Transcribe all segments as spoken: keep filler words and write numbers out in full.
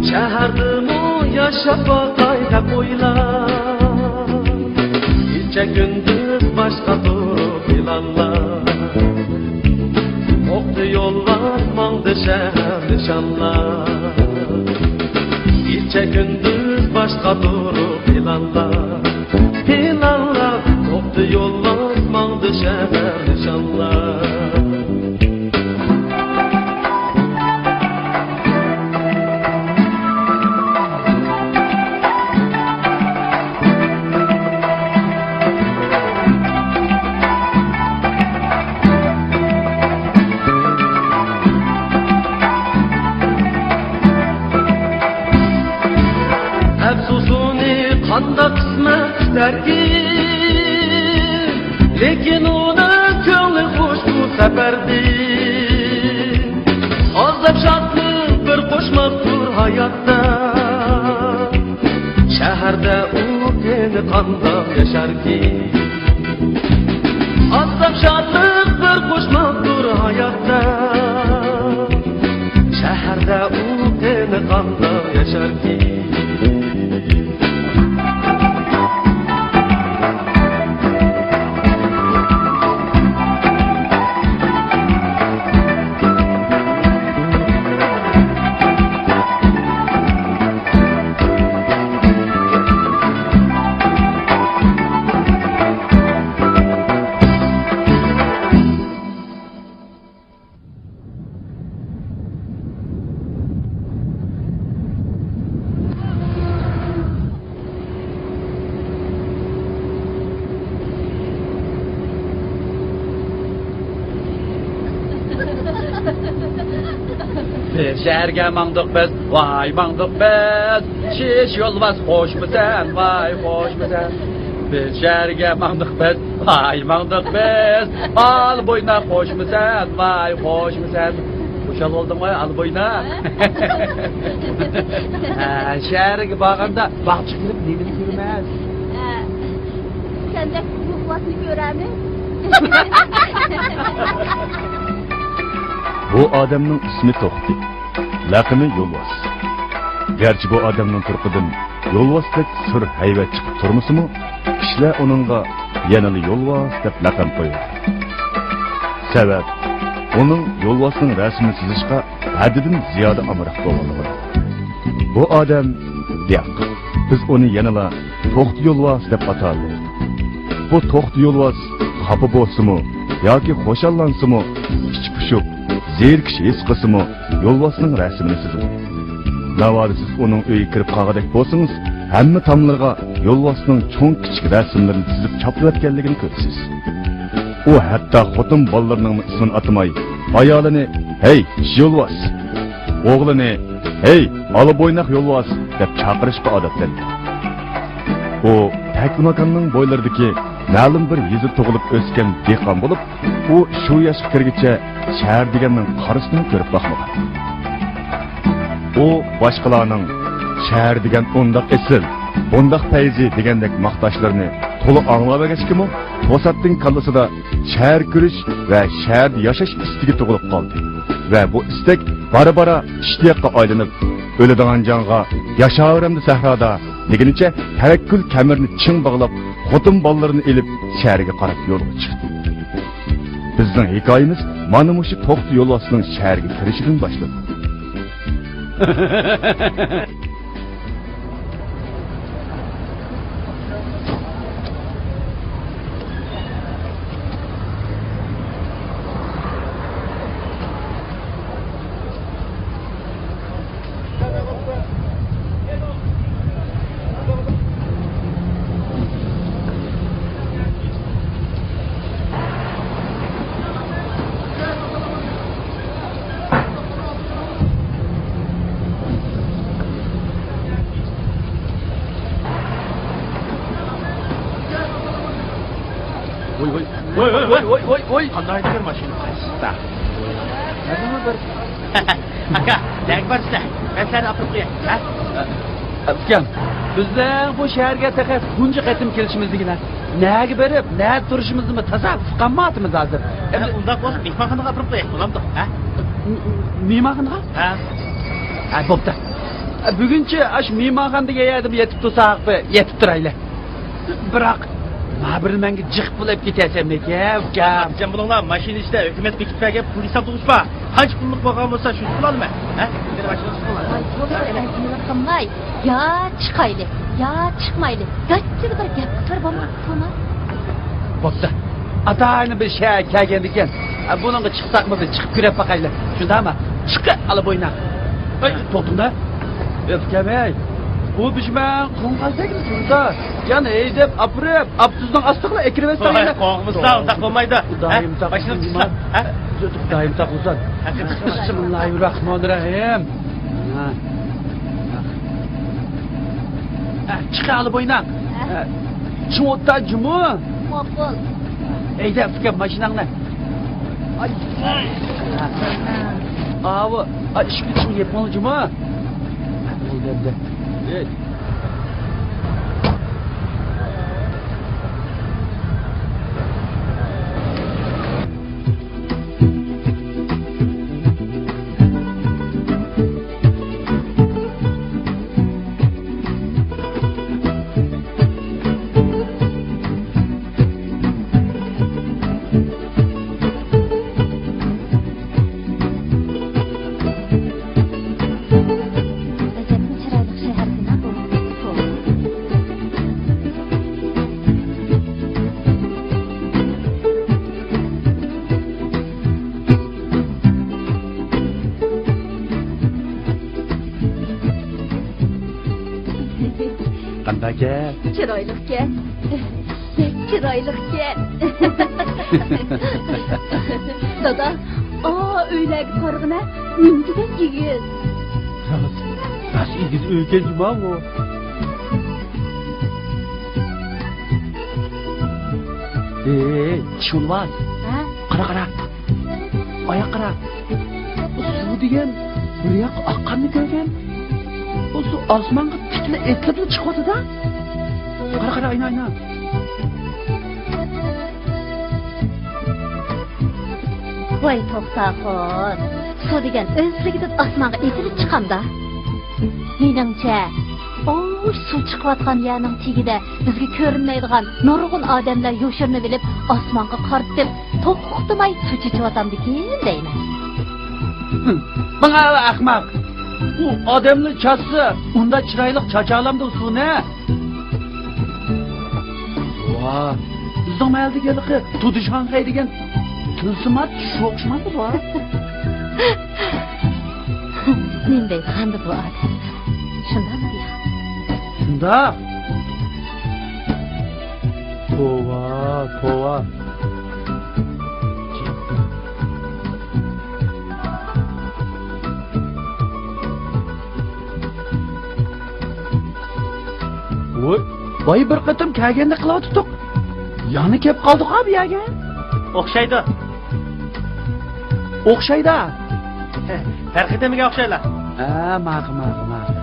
شەھەردىمۇ ياشاپ باقاي دەپ ئويلاپ، كېچە كۈندۈز باشقا تۇرۇپ پىلانلاپ، توختى يولۋاس ماڭدى شەھەر نىشانلاپ. كېچە كۈندۈز باشقا تۇرۇپ پىلانلاپ، پىلانلاپ، توختى يولۋاس ماڭدى شەھەر نىشانلاپ. ئەپسۇسۇنى قانداق قىسمەت كۈتەركىن، لېكىن ئۇنىڭ كۆڭلى خۇش بۇ سەپەردىن. ئازاب شادلىق بىر قوشماقتۇر ھاياتتا، شەھەردە ئۇ قېنى قانداق ياشاركىن؟ ئازاب شادلىق بىر قوشماقتۇر ھاياتتا، شەھەردە ئۇ قېنى قانداق ياشاركىن؟ بىر شەھەرگە ماڭدۇق بىز، ۋاي ماڭدۇق بىز. شىش يولۋاس خوشمۇسەن، ۋاي خوشمۇسەن؟ بىر شەھەرگە ماڭدۇق بىز، ۋاي ماڭدۇق بىز. ئالا بويناق خوشمۇسەن، ۋاي خوشمۇسەن؟ خۇشال بولدۇڭغۇ ئالا بويناق؟ ھە، شەھەرگە بارغاندا باغچە كىرىپ نېمىنى كۆرىمىز؟ ھە، سەندەك يولۋاسنى كۆرەمىز. بۇ ئادەمنىڭ ئىسمى توختى، لەقىمى يولۋاس. گەرچە بۇ ئادەمنىڭ تۇرقىدىن يولۋاستەك سۈر ھەيۋەت چىقىپ تۇرمىسىمۇ، كىشىلەر ئۇنىڭغا يەنىلا يولۋاس دەپ لەقەم قويغان. سەۋەب، ئۇنىڭ يولۋاسنىڭ رەسىمىنى سىزىشقا ھەددىدىن زىيادە ئامراق بولغانلىقىدىن. بۇ ئادەم، ياق، بىز ئۇنى يەنىلا توختى يولۋاس دەپ ئاتاۋېرىدۇ. بۇ توختى يولۋاس خاپا بولسىمۇ ياكى خۇشاللانسىمۇ، ئىچى پۇشۇپ، زېرىكىش ھېس قىلسىمۇ، يولۋاسنىڭ رەسىمىنى سىزىدۇ. ناۋادا سىز ئۇنىڭ ئۆيىگە كىرىپ قالغۇدەك بولسىڭىز، ھەممە تاملىرىغا يولۋاسنىڭ چوڭ كىچىك رەسىملىرىنى سىزىپ چاپلىۋەتكەنلىكىنى كۆرىسىز. ئۇ ھەتتا خوتۇن بالىلىرىنىڭمۇ ئىسمىنى ئاتىماي، ئايالىنى «ھەي، چىشى يولۋاس!» ئوغلىنى «ھەي، ئالا بويناق يولۋاس!» دەپ چاقىرىشقا ئادەتلەنگەن. ئۇ تەكلىماكاننىڭ بويلىرىدىكى مەلۇم بىر يېزىدا تۇغۇلۇپ ئۆسكەن دېھقان بولۇپ، ئۇ شۇ ياشقا كىرگىچە شەھەر دېگەننىڭ قارىسىنىمۇ كۆرۈپ باقمىغان. ئۇ باشقىلارنىڭ «شەھەر دېگەن ئۇنداق ئېسىل، بۇنداق پەيزى» دېگەندەك ماختاشلىرىنى تولا ئاڭلاۋەرگەچكىمۇ، توساتتىن كاللىسىدا شەھەر كۆرۈش ۋە شەھەردە ياشاش ئىستىكى تۇغۇلۇپ قالدى ۋە بۇ ئىستەك بارا-بارا ئىشتىياققا ئايلىنىپ، «ئۆلىدىغان جانغا ياشاۋېرەمدۇ سەھرادا» دېگىنىچە تەۋەككۈل كەمىرىنى چىڭ باغلاپ، خوتۇن بالىلىرىنى ئېلىپ، شەھەرگە قاراپ يولغا چىقتى. بىزنىڭ ھېكايىمىز مانا مۇشۇ توختى يولۋاسنىڭ شەھەرگە كىرىشىدىن باشلىنىدۇ. ۋوي، ۋوي. ۋوي، ۋوي، ۋوي. قانداق ھەيدىگەن ماشىنا؟ ئاكا، نەگە بارىسىلەر؟ مەن سىلەرنى ئاپىرىپ قوياي. ھە؟ ئۇكام، بىزنىڭ بۇ شەھەرگە تېخى تۇنجى قېتىم كېلىشىمىز دېگىنە. نەگە بېرىپ، نەدە تۇرۇشىمىزنىمۇ تازا ئۇقالمايۋاتىمىز ھازىر. ئەمدى ئۇنداق بولسا، مېھمانخانىغا ئاپىرىپ قوياي، بولامدۇ؟ ھە؟ مېھمانخانىغا؟ ھە. ھە، بوپتۇ. بۈگۈنچە ئاشۇ مېھمانخانىدىكى يەردىمۇ يېتىپ تۇرساق، يېتىپ تۇرايلى. بىراق، ما بىر مەڭگە جىق پۇل ئېلىپ كېتەرسەن ئىكەن، ئۇكام. خاپىچان بولۇڭلار، ماشىنا ئىچىدە ھۆكۈمەت بېكىتىپ بەرگەن پۇل ھېساب تۇغۇش بار. قانچە پۇللۇق بولغان بولسا، شۇنچە پۇل ئالىمەن. ھە؟ مېنى ماشىنا ئىچىدە قىلىڭلار. ۋاي، توختاڭ، ئەجىبلىك قىلماي. يا چىقايلى، يا چىقمايلى. گاچچىدا بىر گەپ قىلار بولماپتۇ. بوپتۇ. ئاتايىنى بىر شەھەرگە كەلگەندىكىن، بۇنىڭغا چىقساقمۇ بىر چىقىپ كۆرۈپ باقايلى. شۇنداقمۇ؟ چىقى ئالا بوينا. ئەي، توختىڭدا. ئۆپكەم ئەي. بۇ بىشمەن قوڭغاندەك تۇردا. يەنە ھەيدەپ ئاپىرىپ، ئاپتوبۇسنىڭ ئاستىغىلا ئەكىرىۋەتسەڭ. ۋاي، قوڭغىمىسا ئۇنداق بولمايدۇ. خۇدايىم ھە؟ ساقلىسۇن ماشىنا جۇما. چىقسا. ھە؟ خۇدايىم ساقلىسۇن. ھە، چىقسا. بىسمىللاھىررەھمانىررەھىم. ھە. ھە، چىقى ئالا بوينا. ھە. ھە. چىڭ ئولتۇر جۇمۇ. ماقۇل. ھەيدە، ئۇكام، ماشىناڭنى. ئاي. ئاۋۇ، ئا، ئىشىكنى چىڭ يېپىڭ جۇمۇ. بولدى ئەمدى. ئېي. ئەجەبمۇ چىرايلىق شەھەركىنا بۇ. قانداق گەپ؟ چىرايلىقكەن. بەك چىرايلىقكەن. دادا، ئا ئۆيلەرگە قارىغىنا، نېمىدېگەن ئېگىز. راست، راست ئېگىز ئۆيكەن جۇما بۇ. ئېي، چىشۇلۋاس. ھە؟ قارا، قارا. ئاياق قارا. سۇ دېگەن بىر ياققا ئاققاننى كۆرگەن. ئۇ سۇ ئاسمانغا تىكلا ئېتىلىپلا چىقىۋاتىدۇ. قارا، قارا، ئاينا، ئاينا. ۋاي توختاخۇن، سۇ دېگەن ئۆزلۈكىدىن ئاسمانغا ئېتىلىپ چىقامدا؟ مېنىڭچە، ئۇ سۇ چىقىۋاتقان يەرنىڭ تېگىدە بىزگە كۆرۈنمەيدىغان نۇرغۇن ئادەملەر يوشۇرۇنۇۋېلىپ، ئاسمانغا قارىتىپ، توختىماي سۇ چېچىۋاتامدىكىن دەيمەن. ماڭا ئەخمەق! ئۇ ئادەملەر چاچسا، ئۇنداق چىرايلىق چاچالامدۇ سۇنى؟ ۋا، بىزنىڭ مەھەللىدىكى ھېلىقى تۇدۇشاڭخەي دېگەن تىلسىمات شۇ ئوخشىمامدۇ بۇ؟ نېمە دەيدىغاندۇ بۇ ئادەم؟ شۇنداقمۇ يا؟ شۇنداق. توۋا، توۋا. ۋوي، بايا بىر قېتىم كەلگەندە قىلىۋاتىتۇق. يەنە كەپ قالدۇق بۇ يەرگە. ئوخشايدۇ. ئوخشايدۇ. ھە، ھەر قېتىمقىگە ئوخشايلا. ھە، ماقۇل، ماقۇل، ماقۇل.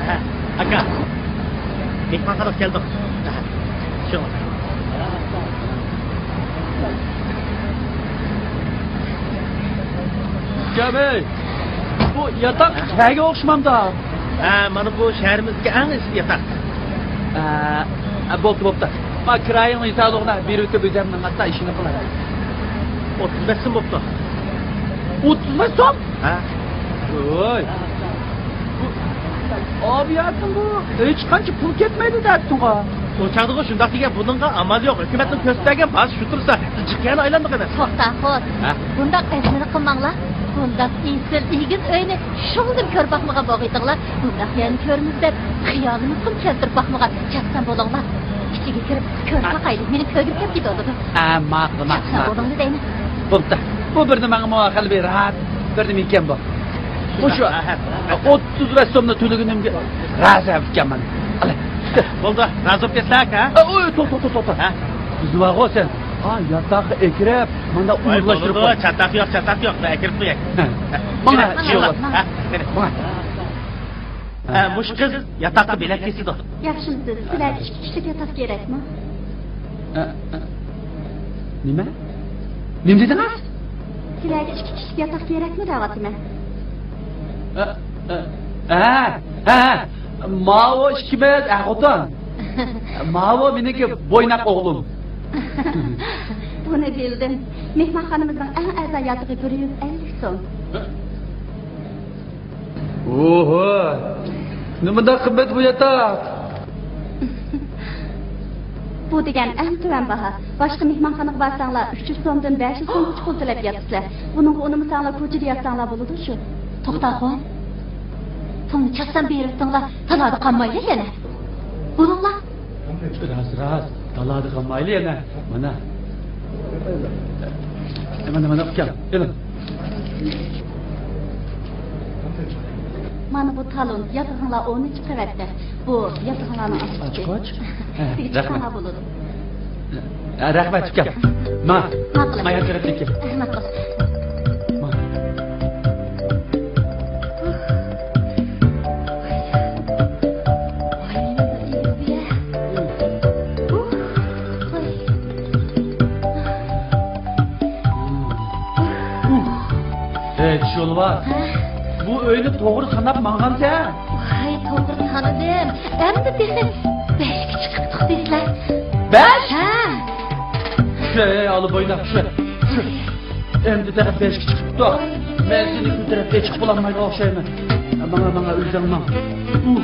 ھە، ئاكا. مېھمانخانىغا كەلدۇق. ھە، شۇ. ئۇكام ئەي، بۇ ياتاق شەھەرگە ئوخشىمامدا؟ ھە، مانا بۇ شەھىرىمىزدىكى ئەڭ ئېسىل ياتاق. ھە، ھە، بوپتۇ، بوپتۇ. ما كىرايىڭنى ھېسابلىغىنا، بېرىۋېتىپ ئۆزۈمنىڭ ئاستا ئىشىنى قىلاي. ئوتتۇز بەش سوم بوپتۇ. ئوتتۇز بەش سوم؟ ھە. ۋوي. ئابىياتىڭ بۇ ھېچقانچە پۇل كەتمەيدۇ دەپتىڭغۇ. ئۇ چاغدىغۇ شۇنداق دېگەن، بۇنىڭغا ئامال يوق. ھۆكۈمەتنىڭ كۆرسىتىپ بەرگەن بازىسى شۇ تۇرسا، بىز جىق يەرنى ئايلاندۇق ئەمەس. توختا، خوت. ھە؟ بۇنداق ئەزمىلىك قىلماڭلار. بۇنداق ئېسىل ئېگىز ئۆينى شۇندىن كۆرۈپ باقمىغان بولغىيتىڭلار. بۇنداق يەرنى كۆرىمىز دەپ خىيالىمىزغىمۇ كەلتۈرۈپ باقمىغان. چاپسان بولۇڭلار. ئىچىگە كىرىپ كۆرۈپ باقايلى. مېنىڭ كۆرگۈم كېلىپ كېتىۋاتىدۇ. ھە، ماقۇل، ماقۇل، چاپسان ماقۇل. بولۇڭلار دەيمەن. بوپتۇ. بۇ بىر نېمەڭمۇ خېلى بىر راھەت بىر نېمە ئىكەن بۇ. مۇشۇ ئوتتۇز بەش سومنى تۆلىگىنىمگە رازى بوپتىكەنمەن. بولدى، رازى بولۇپ كەتسەك، ھە؟ ئە، ئوي، توختا، توختا، توختا. ھە؟ بىز بارغۇ سەن. ھا، ياتاققا ئەكىرىپ، مانا ۋاي، ئورۇنلاشتۇرۇپ بولىدۇ، قوي. چاتاق يوق، چاتاق يوق، مەن ئەكىرىپ قوياي. ھە. ماڭا، ماڭا، شۇ ماڭا. ھە، قېنى. ماڭا. ھە، مۇشۇ قىز ياتاققا بۆلەك كېسىدۇ. ياخشىمۇسىز؟ سىلەرگە ئىككى كىشىلىك ياتاق كېرەكمۇ؟ ئە، ئە. نېمە؟ نېمە دېدىڭىز؟ سىلەرگە ئىككى كىشىلىك ياتاق كېرەكمۇ دەۋاتىمەن. ئە، ئە، ئە، ئە، ماۋۇ ئىككىمىز ئەر-خوتۇن. ماۋۇ مېنىڭكى بويناق ئوغلۇم. بۇنى بىلدىم. مېھمانخانىمىزنىڭ ئەڭ ئەرزان ياتىقى بىر يۈز ئەللىك سوم. ئوھو! نېمانداق قىممەت بۇ ياتاق؟ بۇ دېگەن ئەڭ تۆۋەن باھا. باشقا مېھمانخانىغا بارساڭلار، ئۈچ يۈز سومدىن بەش يۈز سومغىچە پۇل تۆلەپ ياتىسىلەر. بۇنىڭغا ئۇنىمىساڭلار، كوچىدا ياتساڭلار بولىدۇ شۇ. توختاخۇن، پۇلنى چاتسام بېرىۋېتىڭلار، تالادا قالمايلى يەنە. بولۇڭلار. راست، راست. تالادا قالمايلى يەنە. مانا. مانا، مانا، ئۇكام، ئېلىڭ. مانا بۇ تالون، ياتىقىڭلار ئونىنچى قەۋەتتە. بۇ ياتىقىڭلارنىڭ ئاچقۇچى. ئاچقۇچ؟ ھە، سىزگە رەھمەت. چىقساڭلار بولىدۇ. ھە، رەھمەت، ئۇكام. ما، ماقۇل. مايا تەرەپتىكى. ماقۇل. ما. ۋاي، نېمە بىر ئېگىز بۇ يەر. ئۇھ، ۋاي. ئۇھ. ئەي، چۈشۈۋالما. ھە؟ بۇ ئۆينى توغرا ساناپ ماڭغانسەن. ۋاي، توغرا سانىدىم. ئەمدى تېخى بەشكە چىقىپتۇق دەيسىلەر. بەش؟ ھە. چۈش، ئەي، ئالا بويناق، چۈش. چۈش. ئەمدى تېخى بەشكە چىقىپتۇ. مەن سېنى كۆتۈرۈپ ئېچىق بولالمايدىغان ئوخشايمەن. ماڭا، ماڭا، ئۆزۈڭ ماڭ. ئۇھ.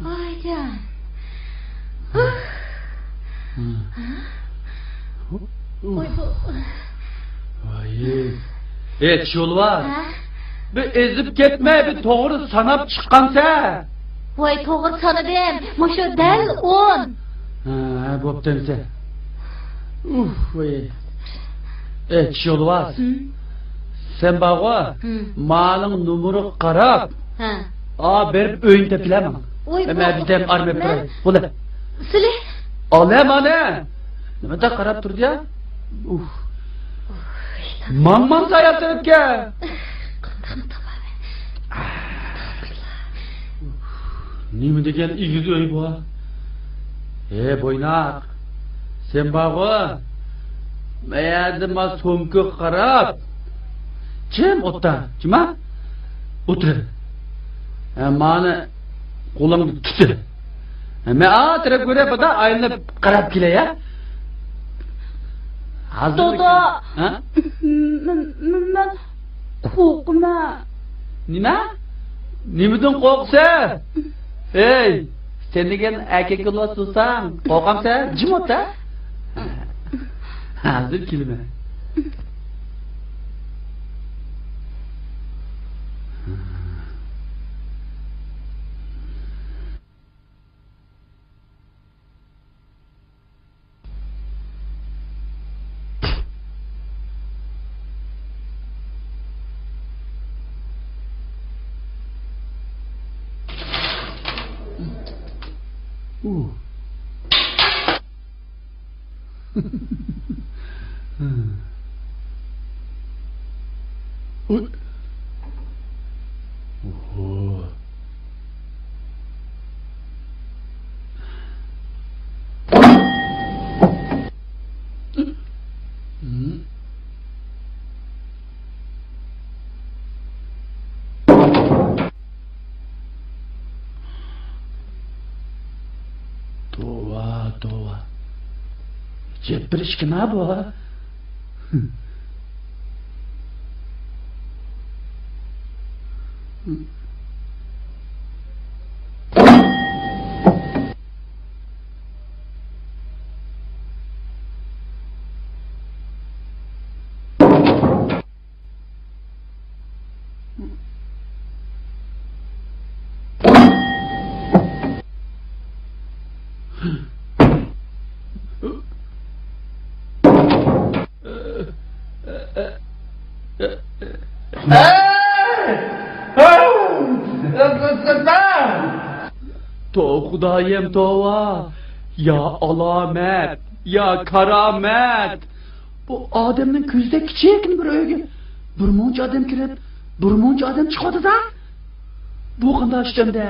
ۋايجان. ۋاي. ۋاي. ئېي، چۈشۈۋالما. ھە؟ بىر ئېزىپ كەتمەي، بىر توغرا ساناپ چىققانسەن. ۋاي، توغرا سانىدىم. مۇشۇ دەل ئون. ھە، ھە، بوپتۇ ئەمسە. ئۇھ، ۋاي. ئېي، چۈشۈۋالما. ھىم. سەن بارغۇ، ھىم. مالىڭ نومۇرىغا قاراپ، ھە. ئا، بېرىپ ئۆينى تېپىلە ماڭا. ئوي، مەن بۇ بىردەم ئارمىيەپ مەن تۇراي. بولە. سىلى؟ ئالە مانا. نېمىدە قاراپ تۇردى يا؟ ئۇھ. ماڭمامسا ياتىرىپكەن. قانداقمۇ تاپامەن؟ نېمە دېگەن ئېگىز ئۆي بۇ؟ ھە، بويناق. سەن بارغۇ، مەيەردە ما سومكىغا قاراپ، جىم ئوتتا، جىما ئولتۇر. ھە، مانا قولۇڭنى تۇت. ھە، مەن ئا تەرەپ كۆرە، بۇدا ئايلىنىپ قاراپ كېلەي، ھە؟ ھازىر. دادا! ھە؟ مەن، مەن، مەن قورقىمەن. نېمە؟ نېمىدىن قورقىسەن؟ ھەي، سەن دېگەن ئەركەككە لوس تۇرساڭ، قورقامسەن؟ جىم ئوت، ھە؟ ھازىر كېلىمەن. توۋا، توۋا. جەپ بىر ئىشكىنا بۇ. توۋا خۇدايىم، توۋا! يا ئالامەت، يا كارامەت! بۇ ئادەمنىڭ كۆزىدەك كىچىككىنە بىر ئۆيگە بىر مۇنچە ئادەم كىرىپ، بىر مۇنچە ئادەم چىقىۋاتىدۇ. بۇ قانداق ئىش ئەمدى؟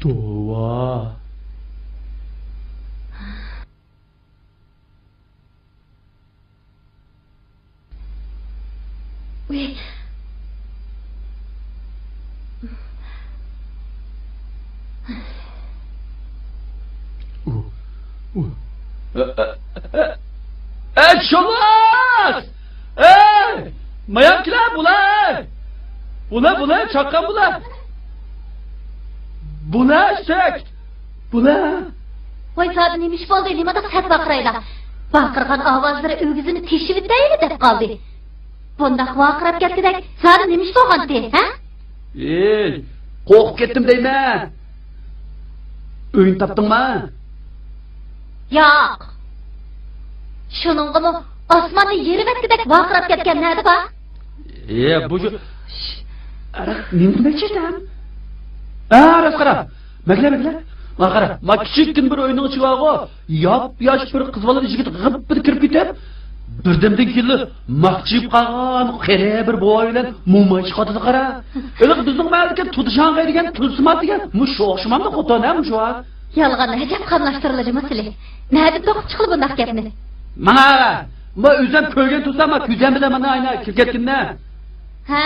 توۋا! ئە، ئە، ئە، ئە، چولات! ئەي! مايام كېلە، بۇلار! بۇلار، بۇلار، چاققان بۇلار! بۇلار، ئىشەك! بۇلار! ۋاي، زادى نېمە ئىش بولدى؟ نېمانداق سەت ۋارقىرايلا؟ ۋارقىرىغان ئاۋازلىرى ئۆگزىنى تېشىۋېتەيلى دەپ قالدى. بۇنداق ۋارقىراپ كەتكۈدەك زادى نېمە ئىش بولغانتى، ھە؟ ئېي، قورقۇپ كەتتىم دەيمەن. ئۆينى تاپتىڭما؟ ياق. شۇنىڭغىمۇ ئاسماننى يېرىۋەتكۈدەك ۋارقىراپ كەتكەن نەدە بار؟ ئە، بۇ شۇ. ئەرە، نېمە دېمەكچى ئىكەن؟ ئە، راست قارا. مەگلە، مەگلە. ما قارا، ما كىچىككىنە بىر ئۆينىڭ ئىچى بارغۇ. ياپياش بىر قىز بالا يىگىت غىپپىدە كىرىپ كېتىپ، بىردەمدىن كېيىنلا ماختىچىيىپ قالغان قېرى بىر بوۋاي بىلەن موماي چىقىۋاتىدۇ قارا. ھېلىقى بىزنىڭ مەھەللىدىكى تۇتۇشاڭغەي دېگەن تۈلسىمات دېگەن مۇشۇ ئوخشىمامدۇ خوتۇن ھە مۇشۇ؟ يالغان ئەجەب قاملاشتۇرۇلىدىمۇ سىلى. نەدىن توقۇپ چىقىلى بۇنداق گەپنى؟ ماڭا قارا، ما ئۆزۈم كۆرگەن تۇرسام ما كۆزۈم بىلەن مانا ئاينا كىرىپ كەتكىنىنى. ھە،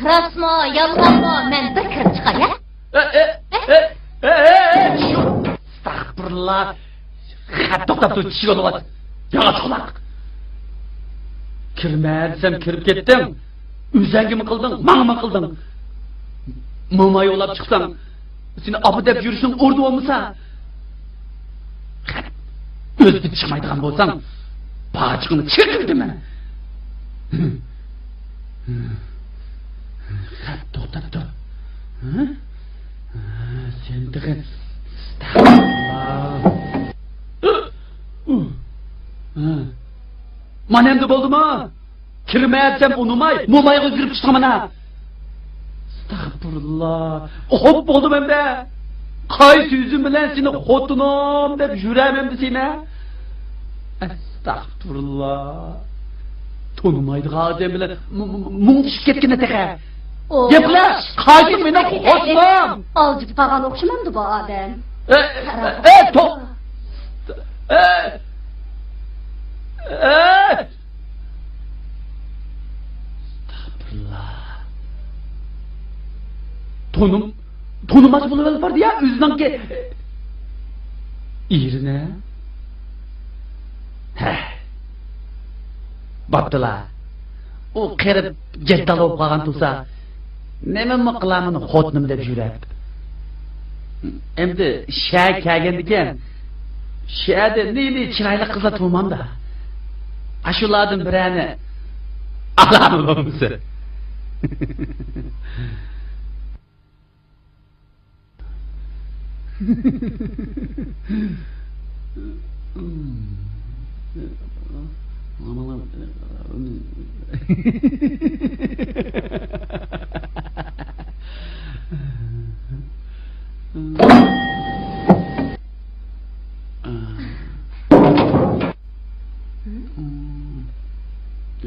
راستمۇ، يالغانمۇ؟ مەن بىر كىرىپ چىقاي ھە؟ ئە، ئە، ئە، ئە، ئە، ئە، شۇ. ئەستەغپۇرۇللا. خەپ توختاپ تۇر، چىشىگە ئۇلۇۋات. ياغاچ قۇلاق. كىرمە دېسەم كىرىپ كەتتىڭ. ئۆزەڭگىمۇ قىلدىڭ، ماڭىمۇ قىلدىڭ. موماي ئولاپ چىقساڭ، سېنى ئاپا دەپ يۈرۈشۈڭ ئوردا بولمىسا. خەپ. ئۆزۈپ چىقمايدىغان بولساڭ، پاچىقىڭنى چىقىرىمەن. خەپ توختاپ تۇر. ھە؟ سەن تېخى. ئەستەغپۇرۇللا. مانا ئەمدى بولدىمۇ؟ كىرمە دېسەم ئۇنىماي، مومايغا ئۆزگىرىپ چىقتىڭ مانا. ئەستەغپۇرۇللا. خوپ بولدۇم ئەمدى. قايسى يۈزۈم بىلەن سېنى خوتۇنۇم دەپ يۈرەم ئەمدى سېنى؟ ئەستەغپۇرۇللا. تونۇمايدىغان ئادەم بىلەن م-، م-، مۇڭدىشىپ كەتكىنە تېخى. ئوي، گەپلە، قايسى مېنىڭ خوتۇنۇم؟ ئالجىپ قالغان ئوخشىمامدۇ بۇ ئادەم؟ ئە، ئە، ئە، تو-، ئە، ئە. ئەستەغپۇرۇللا. تونۇم-، تونۇماس بولۇۋېلىپ باردى يا ئۆزىنىڭكى ئېرىنى. ھە. بوپتۇلا. ئۇ قېرىپ جەددال بولۇپ قالغان تۇرسا، نېمىمۇ قىلارمەن خوتۇنۇم دەپ يۈرەپ. ئەمدى شەھەرگە كەلگەندىكىن، شەھەردە نى-نى چىرايلىق قىزلار تۇرمامدا. ئاشۇلاردىن بىرەرنى ئالارمۇ بولمىسا.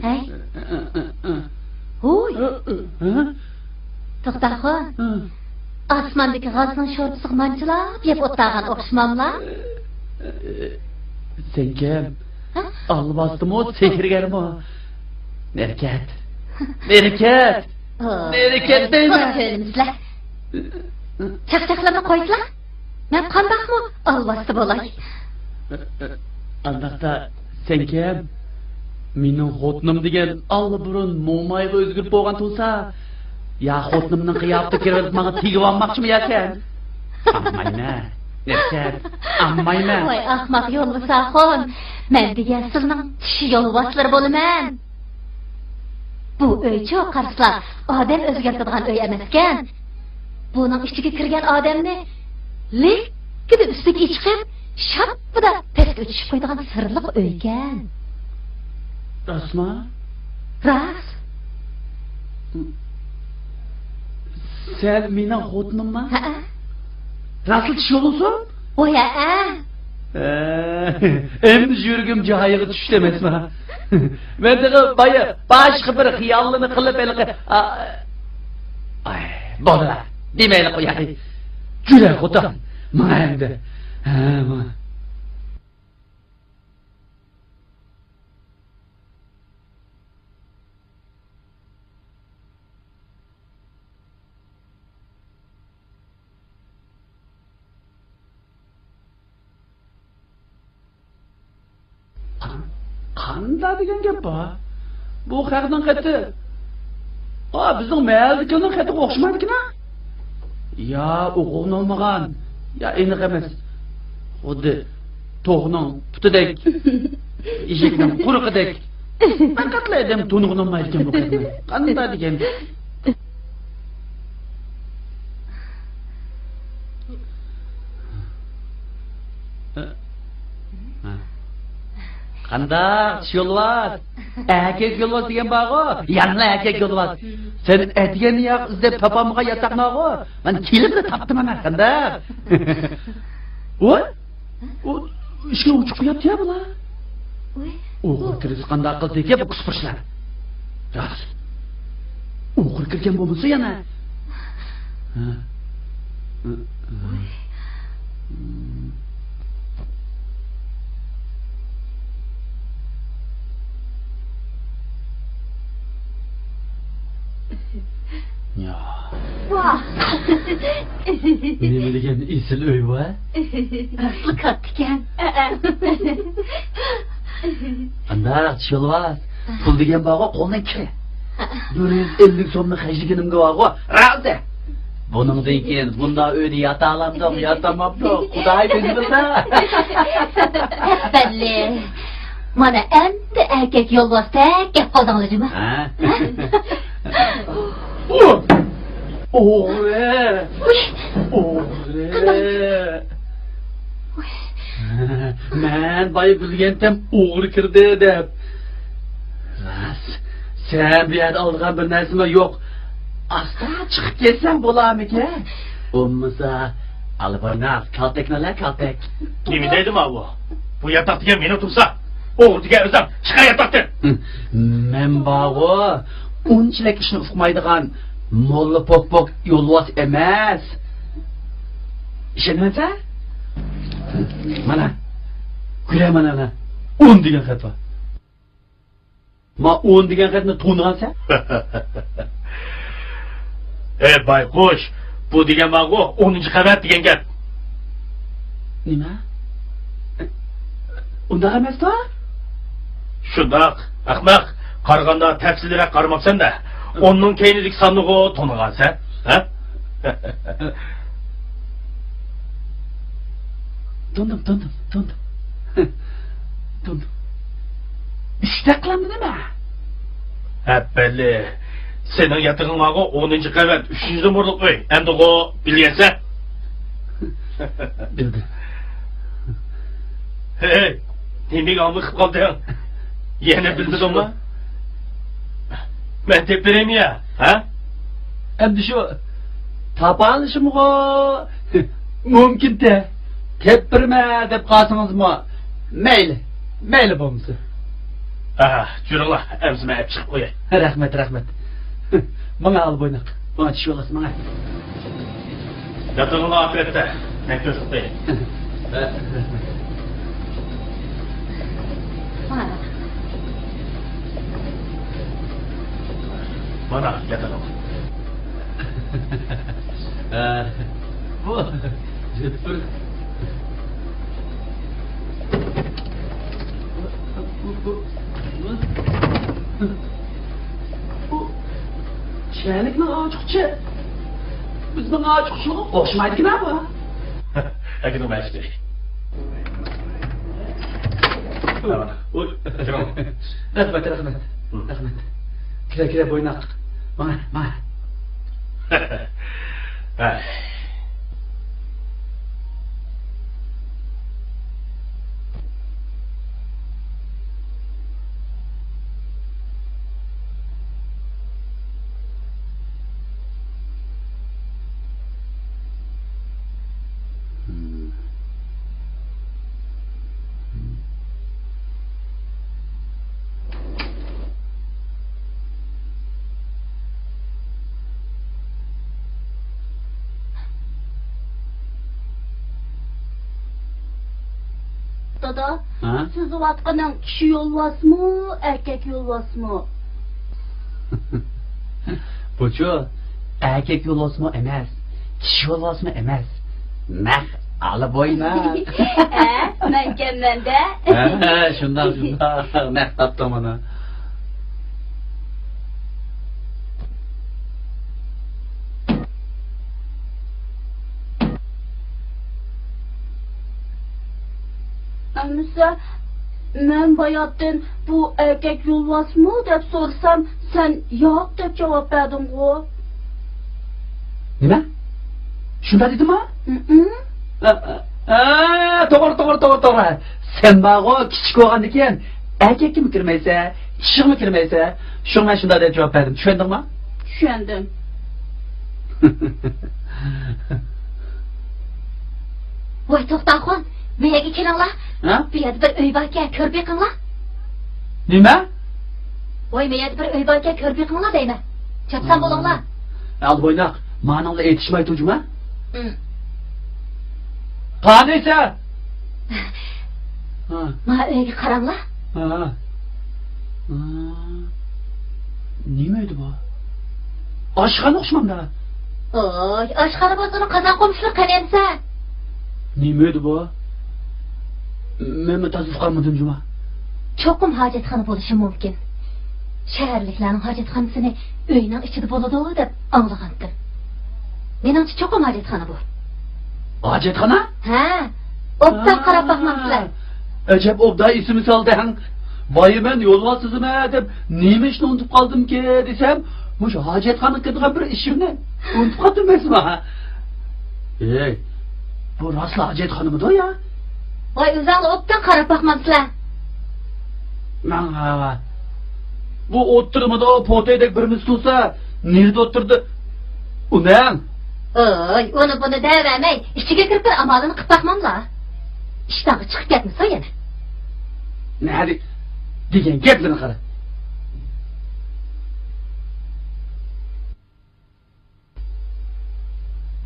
ھەي. ھۇي. توختاخۇن. ئاسماندىكى غازنىڭ شورپىسىغا مانچىلاپ يەپ ئولتۇرغان ئوخشىماملا؟ سەن كىم؟ ھە؟ ئالۋاستىمۇ، سېھىرگەرمۇ؟ نېرى كەت. نېرى كەت. نېرى كەت دەيمەن. چاقچاقلارنى قويسىلا. مەن قانداقمۇ ئالۋاستى بولاي؟ ئانداقتا سەن كىم؟ مېنىڭ خوتۇنۇم دېگەن ئاللىبۇرۇن مومايغا ئۆزگىرىپ بولغان تۇرسا، يا خوتۇنۇمنىڭ قىياپىتىگە كىرىۋېلىپ ماڭا تېگىۋالماقچىمۇ ياكەن؟ ئالمايمەن. نەپسەت، ئالمايمەن. ۋاي ئەخمەق يولۋاس ئاخۇن. مەن دېگەن سىلىنىڭ چىشى يولۋاسلىرى بولىمەن. بۇ ئۆيچۇ قارىسىلا ئادەم ئۆزگەرتىدىغان ئۆي ئەمەسكەن. بۇنىڭ ئىچىگە كىرگەن ئادەمنى لىككىدە ئۈستىگە ئېچىقىپ، شاپپىدە پەسكە چۈشۈپ قويىدىغان سىرلىق ئۆيكەن. راستمۇ؟ راست. سەن مېنىڭ خوتۇنۇمما؟ ھەئە. راستلا چىشى يولۋاسمۇ؟ ۋاي ھەئە. ئەمدى يۈرىكىم جايىغا چۈشتى ئەمەسمۇ؟ مەن تېخى بايا باشقا بىر خىياللىرىنى قىلىپ ھېلىقى، ئا، ئاي، بولدى، دېمەيلى قوياي. جۈرە خوتۇن، ماڭا ئەمدى. ھە، ماڭا. قانداق دېگەن گەپ بۇ؟ بۇ خەقنىڭ خېتى، ئا، بىزنىڭ مەھەللىدىكىلەرنىڭ خېتىگە ئوخشىمايدىكىنا. يا ئوقۇغىنى بولمىغان، يا ئېنىق ئەمەس. خۇددى توخۇنىڭ پۇتىدەك، ئېشەكنىڭ قۇرىقىدەك. پەقەتلا ئادەم تونۇغىنى بولمايدىكەن بۇ خەقنى. قانداق دېگەن؟ قانداق، يولۋاس؟ ئەركەك يولۋاس دېگەن بارغۇ، يەنىلا ئەركەك يولۋاس. سەن ئەتىگەن ياق ئىزدەپ تاپالمىغان ياتاقنىغۇ، مەن كېلىپلا تاپتىم ئەمە، قانداق؟ ۋوي، ئۇ ئىشىكنى ئوچۇق قويۇپتۇ يا بۇلار. ۋوي. ئوغرى كىرسە قانداق قىلدى ئىكەن بۇ كۇسپۇرۇچلار؟ راست. ئوغرى كىرگەن بولمىسا يەنە. ھە. ۋوي. يا. ۋاھ. نېمە دېگەن ئېسىل ئۆي ۋە؟ ئەسلى كاتتىكەن. قانداق، يولۋاس؟ پۇل دېگەن بارغۇ، قولنىڭ كىرى. بىر يۈز ئەللىك سومنى خەجلىگىنىمگە بارغۇ، رازى. بۇنىڭدىن كېيىن بۇنداق ئۆيدە ياتالامدۇق، ياتالمامدۇق، خۇداي بىلسۇن. بەللى. مانا ئەمدى ئەركەك يولۋاستەك گەپ قىلدىڭلار جۇمۇ. ھە؟ ھە؟ ئوغرى! ئوغرى! ئوغرى! مەن بايا بىلگەنتىم ئوغرى كىردى دەپ. راست، سەن بۇ يەردە ئالىدىغان بىر نەرسىمۇ يوق. ئاستا چىقىپ كەتسەڭ بولارمىكىن؟ بولمىسا، ئالا بويناق، كالتەكنى ئالا، كالتەك. نېمە دەيدۇ ماۋۇ؟ بۇ ياتاق دېگەن مېنىڭ تۇرسا، ئوغرى دېگەن ئۆزۈڭ، چىقار ياتاقتىن! مەن بارغۇ، ئۇنچىلىك ئىشنى ئۇقمايدىغان موللا پوك پوك يولۋاس ئەمەس. ئىشىنىمەنسەن؟ مانا، كۆرە مانا، مانا. ئون دېگەن خەت بار. ما ئون دېگەن خەتنى تونۇغانسەن؟ ئەي بايقۇش، بۇ دېگەن ماغۇ ئونىنچى قەۋەت دېگەن گەپ. نېمە؟ ئۇنداق ئەمەستۇ؟ شۇنداق، ئەخمەق. قارىغاندا تەپسىلىيرەك قارىماپسەن-دە. ئوننىڭ كەينىدىكى ساننىغۇ تونۇغانسەن، ھە؟ تونۇدۇم، تونۇدۇم، تونۇدۇم. تونۇدۇم. ئۈچ دەپ قىلامدۇ نېمە؟ ھەپپەللى، سېنىڭ ياتىقىڭ بارغۇ، ئونىنچى قەۋەت، ئۈچىنچى نومۇرلۇق ئۆي. ئەمدىغۇ بىلگەنسەن؟ بىلدىم. ھەي، نېمىگە ئامىقىپ قالدىڭ؟ يەنە بىلمىدىڭمۇ؟ مەن دەپ بېرەيمۇ يا، ھە؟ ئەمدى شۇ تاپالىشىمغۇ مۇمكىنتە. دەپ بېرىمەن دەپ قالسىڭىزمۇ مەيلى، مەيلى بولمىسۇن. ئاھ، جۈرۈڭلار، ئەمسە مەن ئەپ چىقىپ قوياي. رەھمەت، رەھمەت. ماڭا ئالا بويناق، ماڭا چۈشۈۋالاسىز، ماڭا. ياتىقىڭلار ئاپىرەتتە، مەن كۆرسىتىپ قوياي. مانا. مانا ياتىقىڭ. ھە، بۇ، بىر، بۇ، بۇ، بۇ، بۇ، شەھەرلىكنىڭ ئاچقۇچى بىزنىڭ ئاچقۇچىغا ئوخشىمايدىكەن بۇ. ئەكىدىڭ مەشىدى. رەھمەت، رەھمەت. رەھمەت. كىرە، كىرە، بويناق. ماڭا، ماڭا. ھە. دادا، ھە؟ سۆزلەۋاتقىنىڭ كىشى يولۋاسمۇ، ئەركەك يولۋاسمۇ؟ بۇچۇ ئەركەك يولۋاسمۇ ئەمەس، كىشى يولۋاسمۇ ئەمەس، نەق ئالا بويناق. ھە، مەنكەنمەن-دە. ھە، شۇنداق، شۇنداق، نەق تاپتىڭ مانا. ئەمىسە، مەن باياتتىن «بۇ ئەركەك يولۋاسمۇ؟» دەپ سورىسام، سەن «ياق» دەپ جاۋاب بەردىڭغۇ. نېمە؟ شۇنداق دېدىمما؟ ھىم. ئە، ئە، ئە، توغرا، توغرا، توغرا، توغرا. سەن بارغۇ، كىچىك بولغاندىكىن ئەركەككىمۇ كىرمەيسەن، ئىشىغىمۇ كىرمەيسەن. شۇڭا مەن شۇنداق دەپ جاۋاب بەردىم. چۈشەندىڭما؟ چۈشەندىم. ۋاي، توختاخۇن، مەيەرگە كېلىڭلار. ھە؟ بۇ يەردە بىر ئۆي باركەن، كۆرۈپ بېقىڭلار. نېمە؟ ۋاي، مەيەردە بىر ئۆي باركەن، كۆرۈپ بېقىڭلار دەيمەن. چاپسان بولۇڭلار. ئالدى بويناق، مانىڭلا ئېيتىشماي تۇر جۇما. ھىم. قانىسە؟ ھا. ما ئۆيگە قاراڭلار. ھا. ھا. نېمە ئىدى بۇ؟ ئاشخانا ئوخشىمامدا؟ ۋاي، ئاشخانا بولسىمۇ قازان قومۇشلۇق قېنى ئەمىسە. نېمە ئىدى بۇ؟ مەنمۇ تازا ئۇقالمىدىم جۇما. چوقۇم ھاجەتخانا بولۇشى مۇمكىن. شەھەرلىكلەرنىڭ ھاجەتخانىسىنى ئۆينىڭ ئىچىدە بولىدۇ دەپ ئاڭلىغانتىم. مېنىڭچە چوقۇم ھاجەتخانا بۇ. ھاجەتخانا؟ ھە، ئوبدان قاراپ باقمامسىلەر؟ ئەجەب ئوبدان ئېسىمگە سالدىڭ. بايا مەن يولۋاس سىزىمەن دەپ نېمە ئىشنى ئۇنتۇپ قالدىمكىن دېسەم، مۇشۇ ھاجەتخانىغا كېتىدىغان بىر ئىشىمنى ئۇنتۇپ قاپتىمەن. ھەي، بۇ راستلا ھاجەتخانىمىدۇ يا؟ ۋاي، ئۆزۈڭلار ئوبدان قاراپ باقمامسىلەر؟ ماڭا بۇ ئوتتۇرىمىدا پوتەيدەك بىرىمىز تۇرسا، نېرىدە ئوتتۇردى ئۇنىڭ؟ ۋاي، ئۇنى بۇنى دەۋەرمەي، ئىچىگە كىرىپ بىر ئامالىنى قىپ باقماملا؟ ئىشتانغا چىقىپ كەتمىسۇن يەنە. نەدە دېگەن گەپلىرىنى قارا.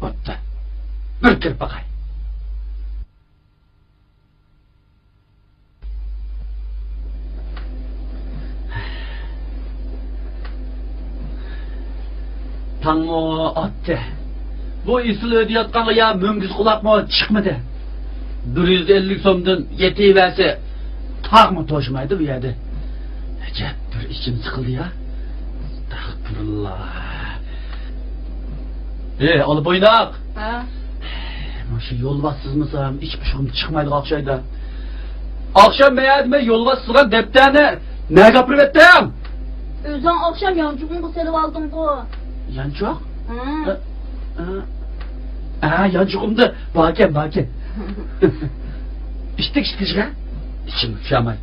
بوپتۇ. بىر كىرىپ باقاي. تاڭمۇ ئاتتى. بۇ ئېسىل ئۆيدە ياتقانغا يا مۈڭگۈز قۇلاقمۇ چىقمىدى. بىر يۈز ئەللىك سومدىن يېتىۋەرسە، تاغمۇ توشمايدۇ بۇ يەردە. ئەجەب بىر ئىچىم سىقىلدى يا. ئەستەغپۇرۇللا. ئى، ئالا بويناق. ھە؟ مۇشۇ يولۋاس سىزمىسام، ئىچ پۇشۇقۇم چىقمايدىغان ئوخشايدۇ. ئاخشام مەيەردە مەن يولۋاس سىزغان دەپتەرنى نەگە ئاپىرىۋەتتىڭ؟ ئۆزۈڭ ئاخشام يانچۇقۇڭغا سېلىۋالدىڭغۇ. يانچۇق؟ ھە. ھە، ھە. ھە، يانچۇقۇمدا باركەن، باركەن. ئىشتىك، ئىشتىك، ئىشتىك. ئىچىم خۇشاماي.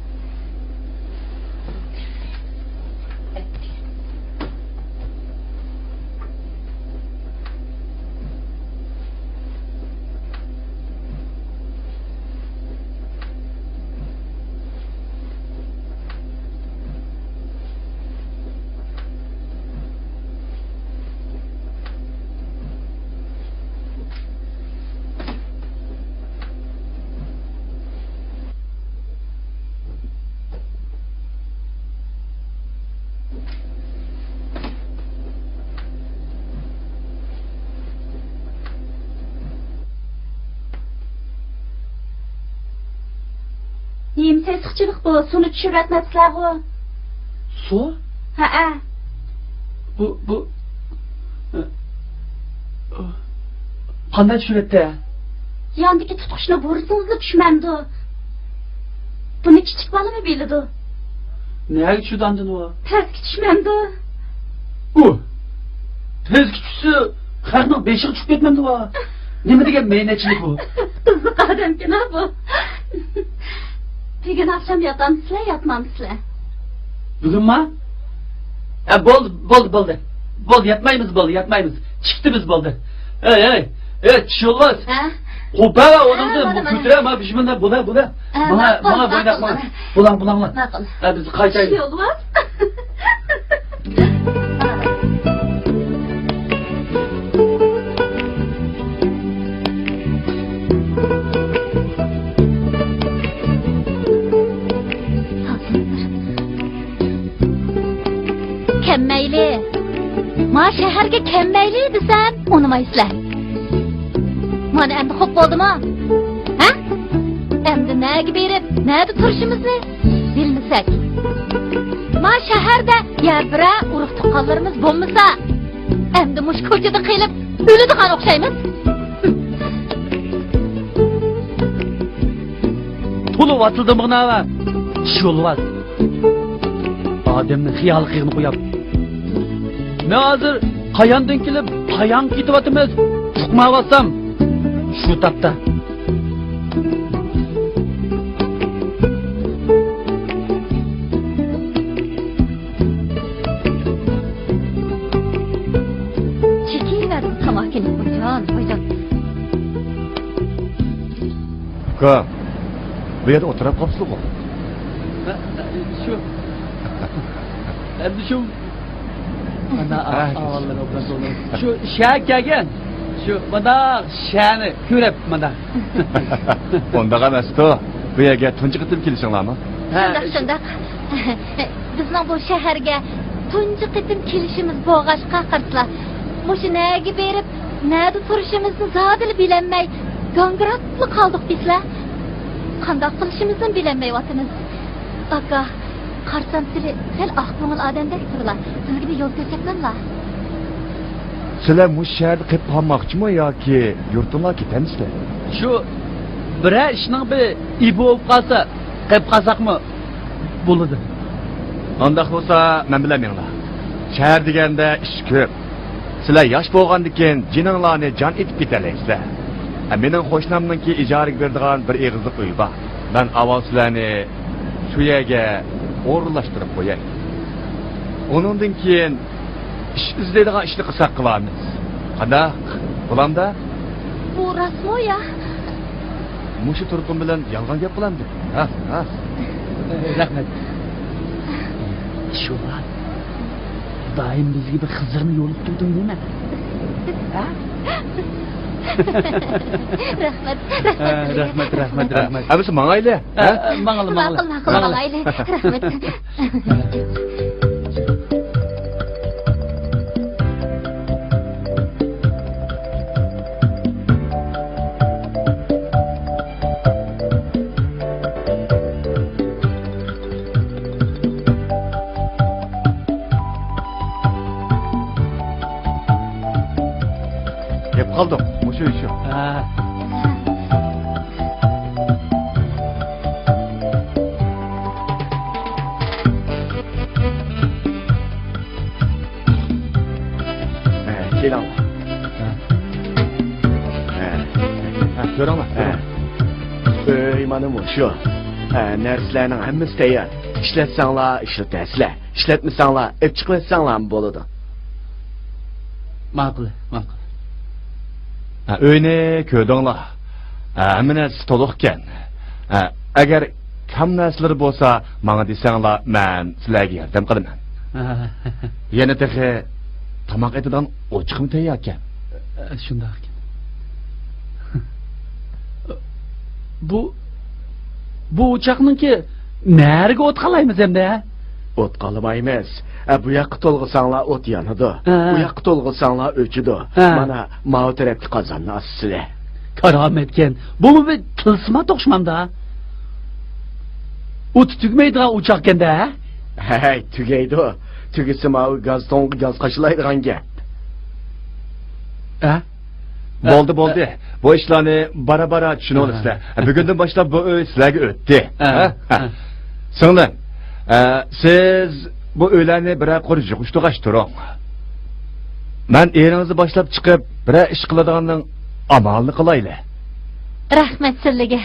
نېمە سېسىقچىلىق بۇ؟ سۇنى چۈشۈرۈۋەتمەپسىلەرغۇ؟ سۇ؟ ھەئە. بۇ، بۇ، قانداق چۈشۈرەتتى؟ ياندىكى تۇتقۇچنى بۇرىسىڭىزلا چۈشمەمدۇ؟ بۇنى كىچىك بالىمۇ بىلىدۇ. نەگە چۈشىدۇ ئاندىن ئۇ؟ پەسكە چۈشمەمدۇ؟ ئۇ پەسكە چۈشسە، خەقنىڭ بېشىغا چۈشۈپ كەتمەمدۇ ئۇ؟ نېمە دېگەن مەينەتچىلىك بۇ؟ قىزىق ئادەمكىنا بۇ. بۈگۈن ئاخشام ياتامسىلەر، ياتمامسىلەر؟ بۈگۈنما؟ ھە، بولدى، بولدى، بولدى. بولدى، ياتمايمىز، بولدى، ياتمايمىز. چىقتى بىز، بولدى. ھەي، ھەي، ھەي، چۈش يولۋاس. ھە؟ قوپار ئورنۇڭدىن، ھە، مانا، مانا. كۆتۈرە، ما، بىشمىندا، بولا، بولا. ھە، ماڭا، ماقۇل، ماڭا ماقۇل، بويناق، ماقۇل. بولاڭ، بولاڭلار. ماقۇل. ھە، بىز قايتايلى. چۈش يولۋاس. كەلمەيلى. ما شەھەرگە كەلمەيلى دېسەم، ئۇنىمايسىلەر. مانا ئەمدى خوپ بولدىمۇ؟ ھە؟ ئەمدى نەگە بېرىپ، نەدە تۇرۇشىمىزنى بىلمىسەك. ما شەھەردە يا بىرەر ئۇرۇق تۇغقانلىرىمىز بولمىسا، ئەمدى مۇشۇ كوچىدا قېلىپ ئۆلىدىغان ئوخشايمىز. تولا ۋاتىلدىمغىنا ۋە چۈش يولۋاس. ئادەمنى خىيال قىيغىنى قوياپ. مەن ھازىر قاياندىن كېلىپ، قايانغا كېتىۋاتىمىز؟ ئۇقمايۋاتسام، شۇ تاپتا. چېكىۋەر تاماكىنى، ۋايجان، ۋايجان. ئۇكا، بۇ يەردە ئولتۇراپ قاپسىلىغۇ؟ شۇ. ئەمدى شۇ. مانا ھە، ئاۋازلىرى ئوبراز بولدى. شۇ شەھەر كەلگەن. شۇ مانا شەھەرنى كۆرۈپ مانا. ئۇنداق ئەمەستۇ. بۇ يەرگە تۇنجى قېتىم كېلىشىڭلارمۇ؟ ھە، شۇنداق، شۇنداق. بىزنىڭ بۇ شەھەرگە تۇنجى قېتىم كېلىشىمىز بولغاچقا، قارىسىلا، مۇشۇ نەگە بېرىپ، نەدە تۇرۇشىمىزنى زادىلا بىلەلمەي، گاڭگىراپلا قالدۇق دېسىلە. قانداق قىلىشىمىزنى بىلەلمەيۋاتىمىز. ئاكا، قارىسام سىلى سەل ئاق كۆڭۈل ئادەمدەك تۇرلا. سىلىگە بىر يول كۆرسەتمەملا؟ سىلەر مۇشۇ شەھەردە قېلىپ قالماقچىمۇ ياكى يۇرتۇڭلارغا كېتەمسىلەر؟ شۇ بىرەر ئىشنىڭ بىر ئېپى بولۇپ قالسا، قېلىپ قالساقمۇ بولىدۇ. ئانداق بولسا، مەن بىلەن مېڭىڭلار. شەھەر دېگەندە ئىش كۆپ. سىلەر ياش بولغاندىكىن جېنىڭلارنى جان ئېتىپ كېتەلەيسىلەر. ھە، مېنىڭ قوشنامنىڭكى ئىجارىگە بېرىدىغان بىر ئېغىزلىق ئۆيى بار. مەن ئاۋۋال سىلەرنى شۇ يەرگە ئورۇنلاشتۇرۇپ قوياي. ئۇنىڭدىن كېيىن ئىش ئىزدەيدىغان ئىشنى قىلساق قىلارمىز. قانداق؟ بولامدا؟ بۇ راستمۇ يا؟ مۇشۇ تۇرقۇم بىلەن يالغان گەپ قىلامدۇ؟ راست، راست. رەھمەت. ئىش بار. دائىم بىزگە بىر خىزىرنى يولۇقتۇردۇڭ دېمە. ھە؟ رەھمەت، رەھمەت ھە، سىزگە. رەھمەت، رەھمەت، رەھمەت. ئەمىسە ماڭايلى. ھە، ھە؟ ماڭايلى، ماڭايلى. ماقۇل، ماقۇل، ماڭايلى. ماڭايلى. رەھمەت. كەپ قالدۇق، مۇشۇ ئىش شۇ. ھە. ھە، كېلىڭلار. ھە. ھە. ھە، كۆرۈڭلار، ھە. كۆرۈڭلار. ئۆي مانا مۇشۇ. ھە، نەرسىلەرنىڭ ھەممىسى تەييار. ئىشلەتسەڭلار، ئىشلىتەرسىلەر. ئىشلەتمىسەڭلار، ئېلىپ چىقىۋەتسەڭلارمۇ بولىدۇ. ماقۇل، ماقۇل. ھە، ئۆينى كۆردۈڭلار. ھە، ھەممە نەرسىسى تولۇقكەن. ھە، ئەگەر كەم نەرسىلىرى بولسا، ماڭا دېسەڭلار، مەن سىلەرگە ياردەم قىلىمەن. ھە. يەنە تېخى تاماق ئېتىدىغان ئوچىقىمۇ تەيياركەن. ھە، شۇنداقكەن. بۇ، بۇ ئوچاقنىڭكى نەرىگە ئوت قالايمىز ئەمدى، ھە؟ ئوت قالىمايمىز. ھە، بۇ ياققا تولغىساڭلار ئوت يانىدۇ. ھە. بۇ ياققا تولغىساڭلار ئۆچىدۇ. ھە. مانا، ماۋۇ تەرەپتىكى قازاننى ئاسىسىلە. كارامەتكەن. بۇمۇ بىر تىلسىمات ئوخشىمامدا. ئوتى تۈگىمەيدىغان ئوچاقكەندە، ھە؟ ھەي، تۈگەيدۇ. تۈگىسە ماۋۇ گاز تونغا گاز قاچىلايدىغان گەپ. ھە؟ بولدى، بولدى. بۇ ئىشلارنى بارا-بارا چۈشىنىۋالىسىلەر. ھە. بۈگۈندىن باشلاپ بۇ ئۆي سىلەرگە ئۆتتى. ھە، ھە؟ ھە. سىڭلىم، ئە، سىز بۇ ئۆيلەرنى بىرەر قۇر يىغىشتۇرغاچ تۇرۇڭ. مەن ئېرىڭىزنى باشلاپ چىقىپ، بىرەر ئىش قىلىدىغاننىڭ ئامالىنى قىلايلى. رەھمەت سىلىگە.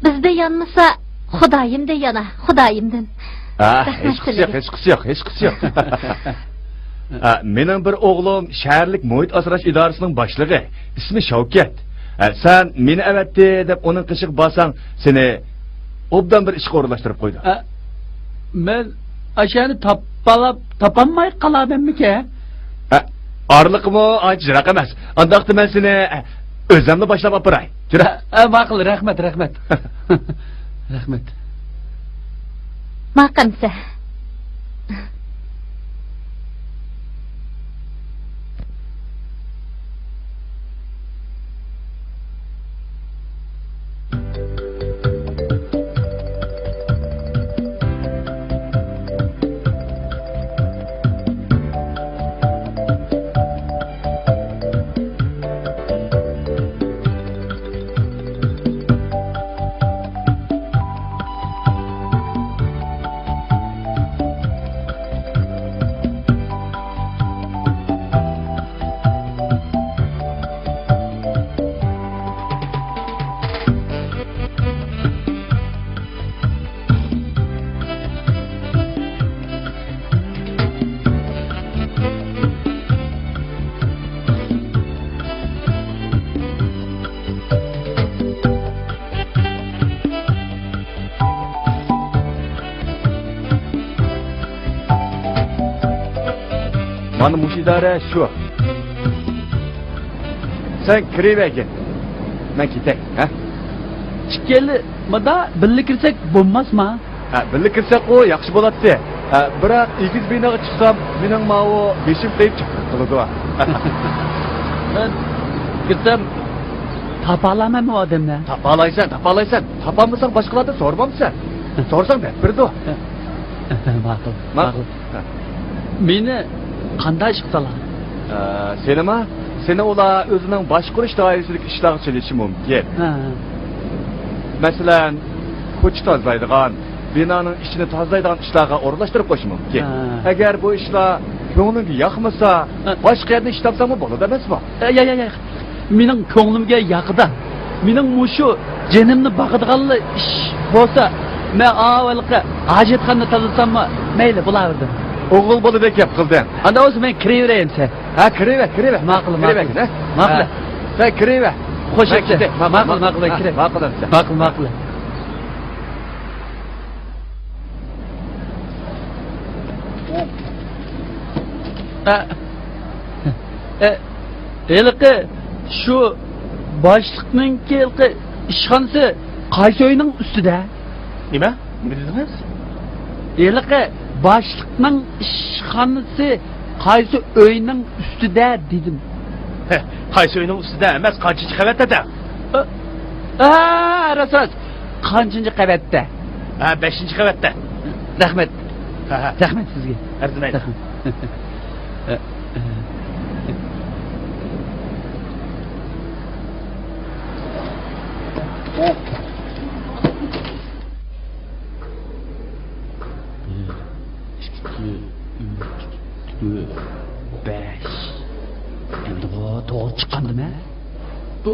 بىزدە يانمىسا، خۇدايىمدە يانا، خۇدايىمدىن. ھە، رەھمەت ھېچقىسى يوق، سىلىگە. ھېچقىسى يوق، ھېچقىسى يوق. ھە، مېنىڭ بىر ئوغلۇم شەھەرلىك مۇھىت ئاسراش ئىدارىسىنىڭ باشلىقى، ئىسمى شەۋكەت. ھە، سەن مېنى ئەۋەتتى دەپ ئۇنىڭ قېشىغا بارساڭ، سېنى ئوبدان بىر ئىشقا ئورۇنلاشتۇرۇپ قويىدۇ. ھە، مەن ئاشۇنى تاپالاپ، تاپالماي قالامەنمىكىن؟ ھە، ئارىلىقىمۇ ئانچە يىراق ئەمەس. ئانداقتا مەن سېنى، ھە، ئۆزۈملا باشلاپ ئاپىراي. يۈرە. ھە، ھە، ماقۇل، رەھمەت، رەھمەت. رەھمەت. ماقەمسە. مانا مۇشۇ ئىدارە شۇ. سەن كىرىۋەرگىن. مەن كېتەي، ھە؟ ئىككىلىمىدا بىللە كىرسەك بولماسما؟ ھە، بىللە كىرسەكقۇ ياخشى بولاتتى. ھە، بىراق ئېگىز بىناغا چىقسام، مېنىڭ ماۋۇ بېشىم تېگىپ چاقىرىق قىلىدۇ. مەن كىرسەم تاپالايمەنمۇ ئادەمنى؟ تاپالايسەن، تاپالايسەن. تاپالمىساڭ باشقىلاردىن سورىمامسەن؟ سورىساڭ دەپ بېرىدۇ. ماقۇل، ماقۇل. ماقۇل. ھە. مېنى قانداق ئىشقا سالغان؟ ئە، سېنىما؟ سېنى ئۇلار ئۆزىنىڭ باشقۇرۇش دائىرىسىدىكى ئىشلارغا سېلىشى مۇمكىن. ھە، ھە. مەسىلەن، كوچا تازىلايدىغان، بىنانىڭ ئىچىنى تازىلايدىغان ئىشلارغا ئورۇنلاشتۇرۇپ قويۇشى مۇمكىن. ھە. ئەگەر بۇ ئىشلار كۆڭلۈڭگە ياقمىسا، ھە، باشقا يەردىن ئىش تاپساڭمۇ بولىدۇ ئەمەسمۇ؟ ئە، ياق، ياق، ياق. مېنىڭ كۆڭلۈمگە ياقىدۇ. مېنىڭ مۇشۇ جېنىمنى باقىدىغانلا ئىش بولسا، مەن ئاۋۋالقى ھاجەتخانىنى تازىلىساممۇ مەيلى، بولاۋېرىدۇ. ئوغۇل بالىدەك گەپ قىلدىڭ. ئانداق بولسا مەن كىرىۋېرەي ئەمسە. ھە، كىرىۋەر، كىرىۋەر. ماقۇل، ماقۇل. كىرىۋەرگىن، ھە؟ ماقۇل. ھە. سەن كىرىۋەر. خوش مەن ئەمسە. كېتەي. ماقۇل، ماقۇل، ماقۇل، مەن ھە، كىرەي. ماقۇل ئەمسە. ماقۇل، ماقۇل. ھە. ئە، ھېلىقى شۇ باشلىقنىڭكى ھېلىقى ئىشخانىسى قايسى ئۆينىڭ ئۈستىدە؟ نېمە؟ نېمە دېدىڭىز؟ ھېلىقى باشلىقنىڭ ئىشخانىسى قايسى ئۆينىڭ ئۈستىدە دېدىم. ھە، قايسى ئۆينىڭ ئۈستىدە ئەمەس، قانچىنچى قەۋەتتە دەڭ. ئا، ئا، راست، راست. قانچىنچى قەۋەتتە؟ ھە، بەشىنچى قەۋەتتە. رەھمەت. ھە، ھە. رەھمەت سىزگە. ئەرزىمەيدۇ. رەھمەت. بىر، ئىككى، ئۈچ، تۆت، بەش. ئەمدى بۇ توغرا چىققاندىمۇ؟ بۇ.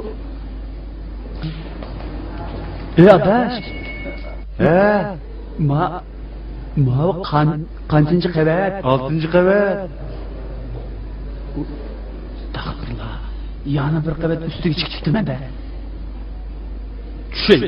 ئى، ئاداش. ھە؟ ما-، ماۋۇ قان-، قانچىنچى قەۋەت؟ ئالتىنچى قەۋەت. ئۇ، ئەستەغپۇرۇللا. يەنە بىر قەۋەت ئۈستىگە چىقىپ كېتىمەن-دە. چۈشەي.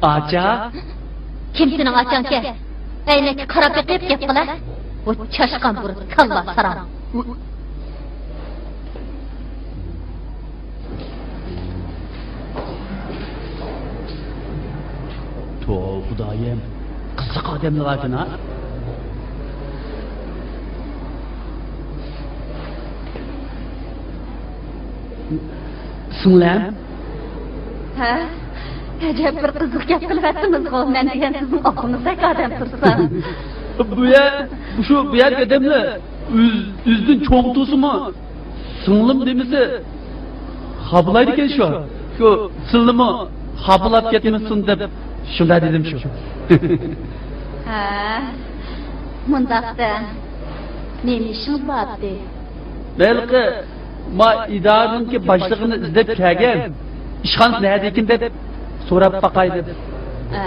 ئاچا؟ كىم سېنىڭ ئاچاڭكەن؟ ئەينەككە قاراپ بېقىپ گەپ قىلە. بۇ چاشقان بۇرۇت كاللا ساراڭ. توۋا، خۇدايىم، قىزىق ئادەملەر باركەن ھە. سىڭلىم. ھە؟ ئەجەب بىر قىزىق گەپ قىلىۋەتتىڭىزغۇ، مەن دېگەن سىزنىڭ ئاپىڭىزدەك ئادەم تۇرسا. بۇ يەر، شۇ بۇ يەردىكى ئادەملەر ئۆز-، ئۆزىدىن چوڭ تۇرسىمۇ، سىڭلىم دېمىسە خاپىلايدىكەن شۇ. شۇ سىلىمۇ خاپىلاپ كەتمىسۇن دەپ شۇنداق دېدىم شۇ. ھە، مۇنداقتا نېمە ئىشىڭىز بار ئىدى؟ ھېلىقى ما ئىدارىنىڭكى باشلىقىنى ئىزدەپ كەلگەن. ئىشخانىسى نەدىكىن دەپ سوراپ باقاي دەپ. ئە،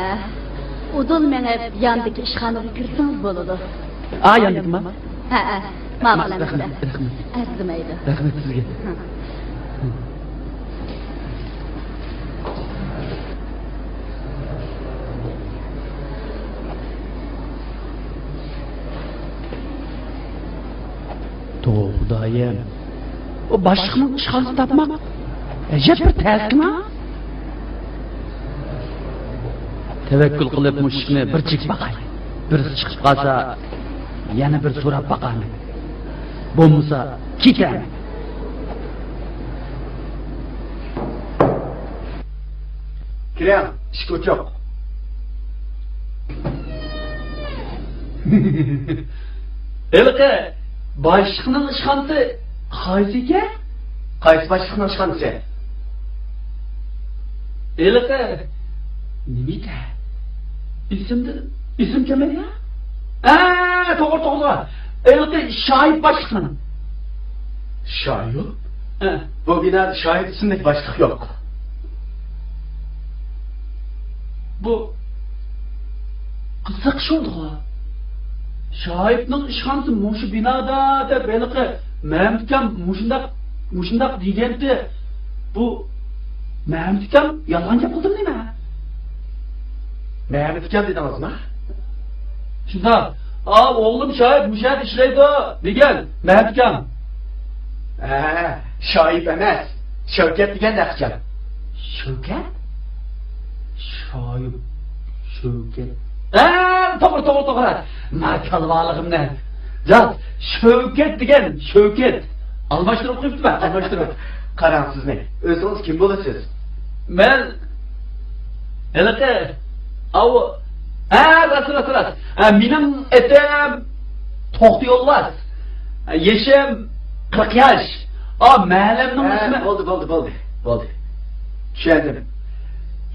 ئۇدۇل مېڭىپ ياندىكى ئىشخانىغا كىرسىڭىز بولىدۇ. ئا، ياندىكىما؟ ھەئە، ماقۇل ئەمەسمۇ؟ رەھمەت، رەھمەت. ئەرزىمەيدۇ. رەھمەت سىزگە. ھە. توۋا خۇدايىم، ئۇ باشلىقنىڭ ئىشخانىسىنى تاپماق ئەجەب بىر تەسكىنا. تەۋەككۈل قىلىپ مۇشۇ ئىشنى بىر چېكىپ باقاي. بىرسى چىقىپ قالسا، يەنە بىر سوراپ باقارمەن. بولمىسا كېتەرمەن. كىرىڭ، ئىشىك ئوچۇق. ھېلىقى باشلىقنىڭ ئىشخانىسى قايسى ئىكەن؟ قايسى باشلىقنىڭ ئىشخانىسى؟ ھېلىقى نېمە ئىكەن؟ ئېسىمدە، ئېسىم كەلمەيدۇ. ھە، توغرا، توغرا. ھېلىقى شايىپ باشلىقنىڭ. شايىپ؟ ھە. بۇ بىنادا شايىپ ئىسىملىك باشلىق يوق. بۇ قىزىق ئىش بولدىغۇ. شايىپنىڭ ئىشخانىسى مۇشۇ بىنادا دەپ ھېلىقى مەمتىكام مۇشۇنداق، مۇشۇنداق دېگەنتى. بۇ مەمتىكام يالغان گەپ قىلدىمۇ نېمە؟ مەمتىكام دېدىڭىزمۇ؟ شۇنداق. ئا، ئوغلۇم شايىپ مۇشۇ يەردە ئىشلەيدۇ دېگەن مەمتىكام. ھە، شايىپ ئەمەس، شەۋكەت دېگەن ئەخچەم. شەۋكەت؟ شايىپ، شەۋكەت. ھە، توغرا، توغرا، توغرا. ما كالۋالىقىمنى. جاز، شەۋكەت دېگەن شەۋكەت. ئالماشتۇرۇپ قويۇپتىمەن، ئالماشتۇرۇپ. قاراڭ سىزنى. ئۆزىڭىز كىم بولىسىز؟ مەن ھېلىقى، ئاۋۇ، ھە، راست، راست، راست. ھە، مېنىڭ ئېتىم توختى يولۋاس. ھە، يېشىم قىرىق ياش. ئا، مەھەللەمنىڭ ھە، ئىسمى. بولدى، بولدى، بولدى، بولدى. چۈشەندىم.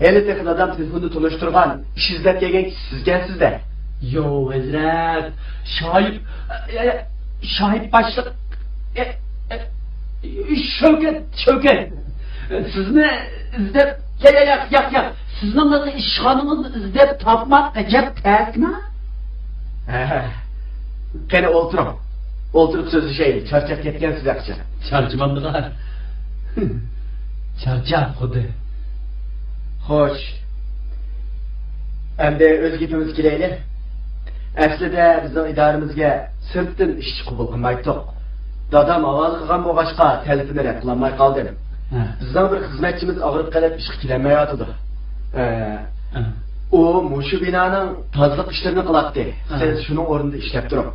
ھېلى تېخى دادام تېلېفوندا تونۇشتۇرغان، ئىش ئىزدەپ كەلگەن كىشى سىزكەنسىز-دە. يو، ھەزرەت، شايىپ، ئە، ئە، شايىپ باشلىق، ئە، ئە، شەۋكەت، شەۋكەت. سىزنى ئىزدەپ، ياق، ياق، ياق، ياق. سىزنىڭ ئىشخانىڭىزنى ئىزدەپ تاپماق ئەجەب تەسمۇ؟ ھە، ھە. قېنى ئولتۇرۇڭ. ئولتۇرۇپ سۆزلىشەيلى. چارچاپ كەتكەنسىز ھەقىچان. چارچىمامدىغان. چارچاپ خۇددى. خوش. ئەمدى ئۆز گېپىمىزگە كېلەيلى. ئەسلىدە بىزنىڭ ئىدارىمىزگە سىرتتىن ئىشچى قوبۇل قىلمايتتۇق. دادام ھاۋالە قىلغان بولغاچقا تەلىپىنى رەت قىلالماي قالدىم. ھە. بىزنىڭ بىر خىزمەتچىمىز ئاغرىپ قېلىپ ئىشقا كېلەلمەيۋاتىدۇ. ھە. ئۇ مۇشۇ بىنانىڭ تازىلىق ئىشلىرىنى قىلاتتى. ھە. سىز شۇنىڭ ئورنىدا ئىشلەپ تۇرۇڭ.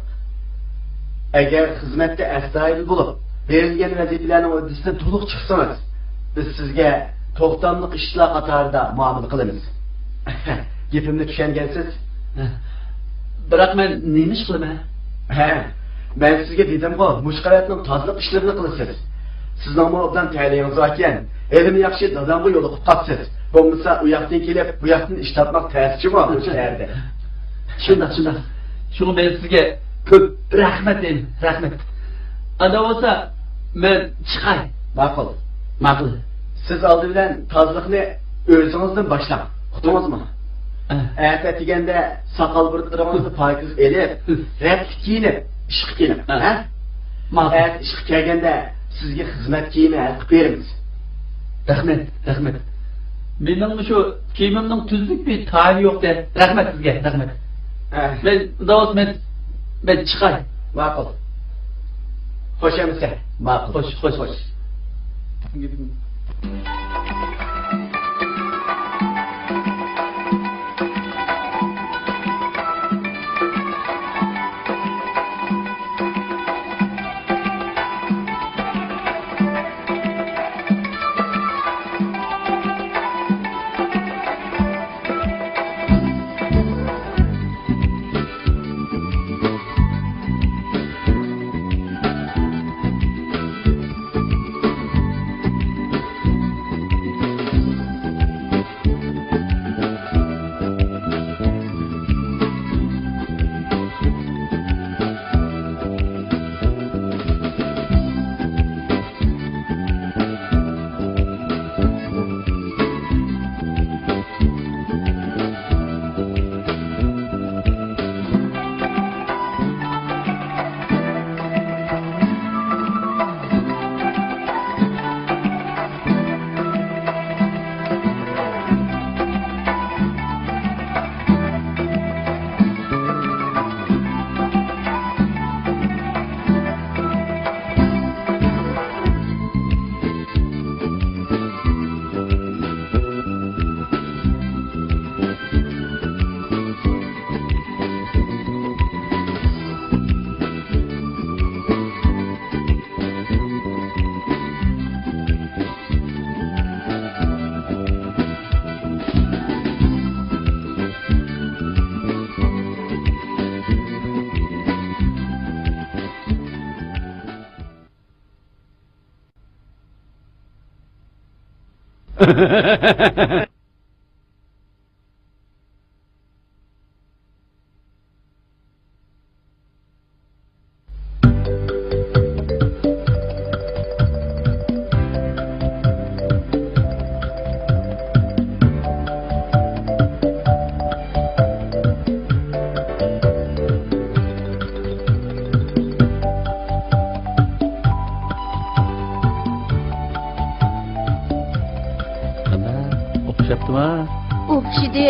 ئەگەر خىزمەتتە ئەستايىدىل بولۇپ، بېرىلگەن ۋەزىپىلەرنىڭ ھۆددىسىدىن تولۇق چىقسىڭىز، بىز سىزگە توختاملىق ئىشچىلار قاتارىدا مۇئامىلە قىلىمىز. گېپىمنى چۈشەنگەنسىز؟ ھە. بىراق مەن نېمە ئىش قىلىمەن؟ ھە، مەن سىزگە دېدىمغۇ، مۇشۇ قەۋەتنىڭ تازىلىق ئىشلىرىنى قىلىسىز. سىزنىڭمۇ ئوبدان تەلىيىڭىز باركەن. ھېلىمۇ ياخشى دادامغا يولۇقۇپ قاپسىز. بولمىسا ئۇ ياقتىن كېلىپ، بۇ ياقتىن ئىش تاپماق تەسچىمۇ بۇ شەھەردە. شۇنداق، شۇنداق. شۇڭا مەن سىزگە كۆپ رەھمەت دەيمەن، رەھمەت. ئانداق بولسا مەن چىقاي. ماقۇل. ماقۇل. سىز ئالدى بىلەن تازىلىقنى ئۆزىڭىزدىن باشلاڭ. ئۇقتىڭىزمۇ؟ ھە. ئەتە ئەتىگەندە ساقال بۇرۇتلىرىڭىزنى پاكىز ئېلىپ، ھە. رەتلىك كىيىنىپ، ئىشقا كېلىڭ. ھە. ھە؟ ماقۇل. ئەتە ئىشقا كەلگەندە سىزگە خىزمەت كىيىمى ھەل قىلىپ بېرىمىز. رەھمەت، رەھمەت. مېنىڭمۇ شۇ كىيىمىمنىڭ تۈزلۈك بىر تايىنى يوق-دە. رەھمەت سىزگە، رەھمەت. ھە. مەن، ئۇنداق بولسا مەن، مەن چىقاي. ماقۇل. خوش ئەمىسە. ماقۇل. خوش، خوش. خوش. قانداق؟ ئوخشاپتىما؟ ئوخشىدى.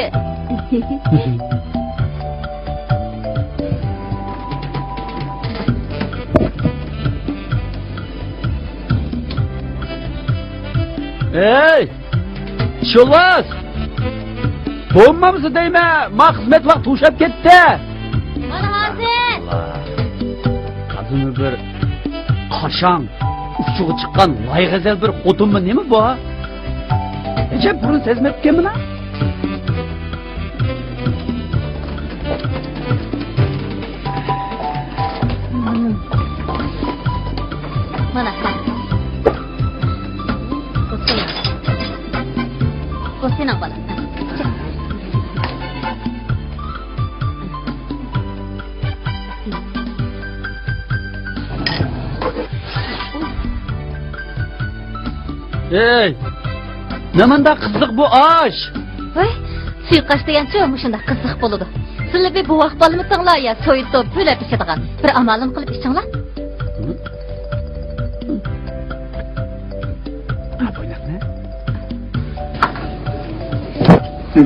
ھەي! ئىشۋاس! بولمامسا دەيمەن، ما خىزمەت ۋاقتى توشاپ كەتتى. مانا ھازىر. ئاللا. قەدىمىي بىر قاشاڭ، ئۇچىغا چىققان لايغەزەل بىر خوتۇنمۇ نېمە بۇ؟ ئەجەب بۇرۇن سەزمەپتىكەنمەن. مانا، ھە. بۇ سېنىڭ. بۇ سېنىڭ بالام. ھەي، نېمانداق قىزىق بۇ ئاش! ۋاي، سۇيۇقئاش دېگەنچۇ مۇشۇنداق قىزىق بولىدۇ. سىلى بىر بوۋاق بالىمىسىڭلار يا سويۇپ پۈۋلەپ ئىچىدىغان. بىر ئامالىم قىلىپ ئىچىڭلار. ھە؟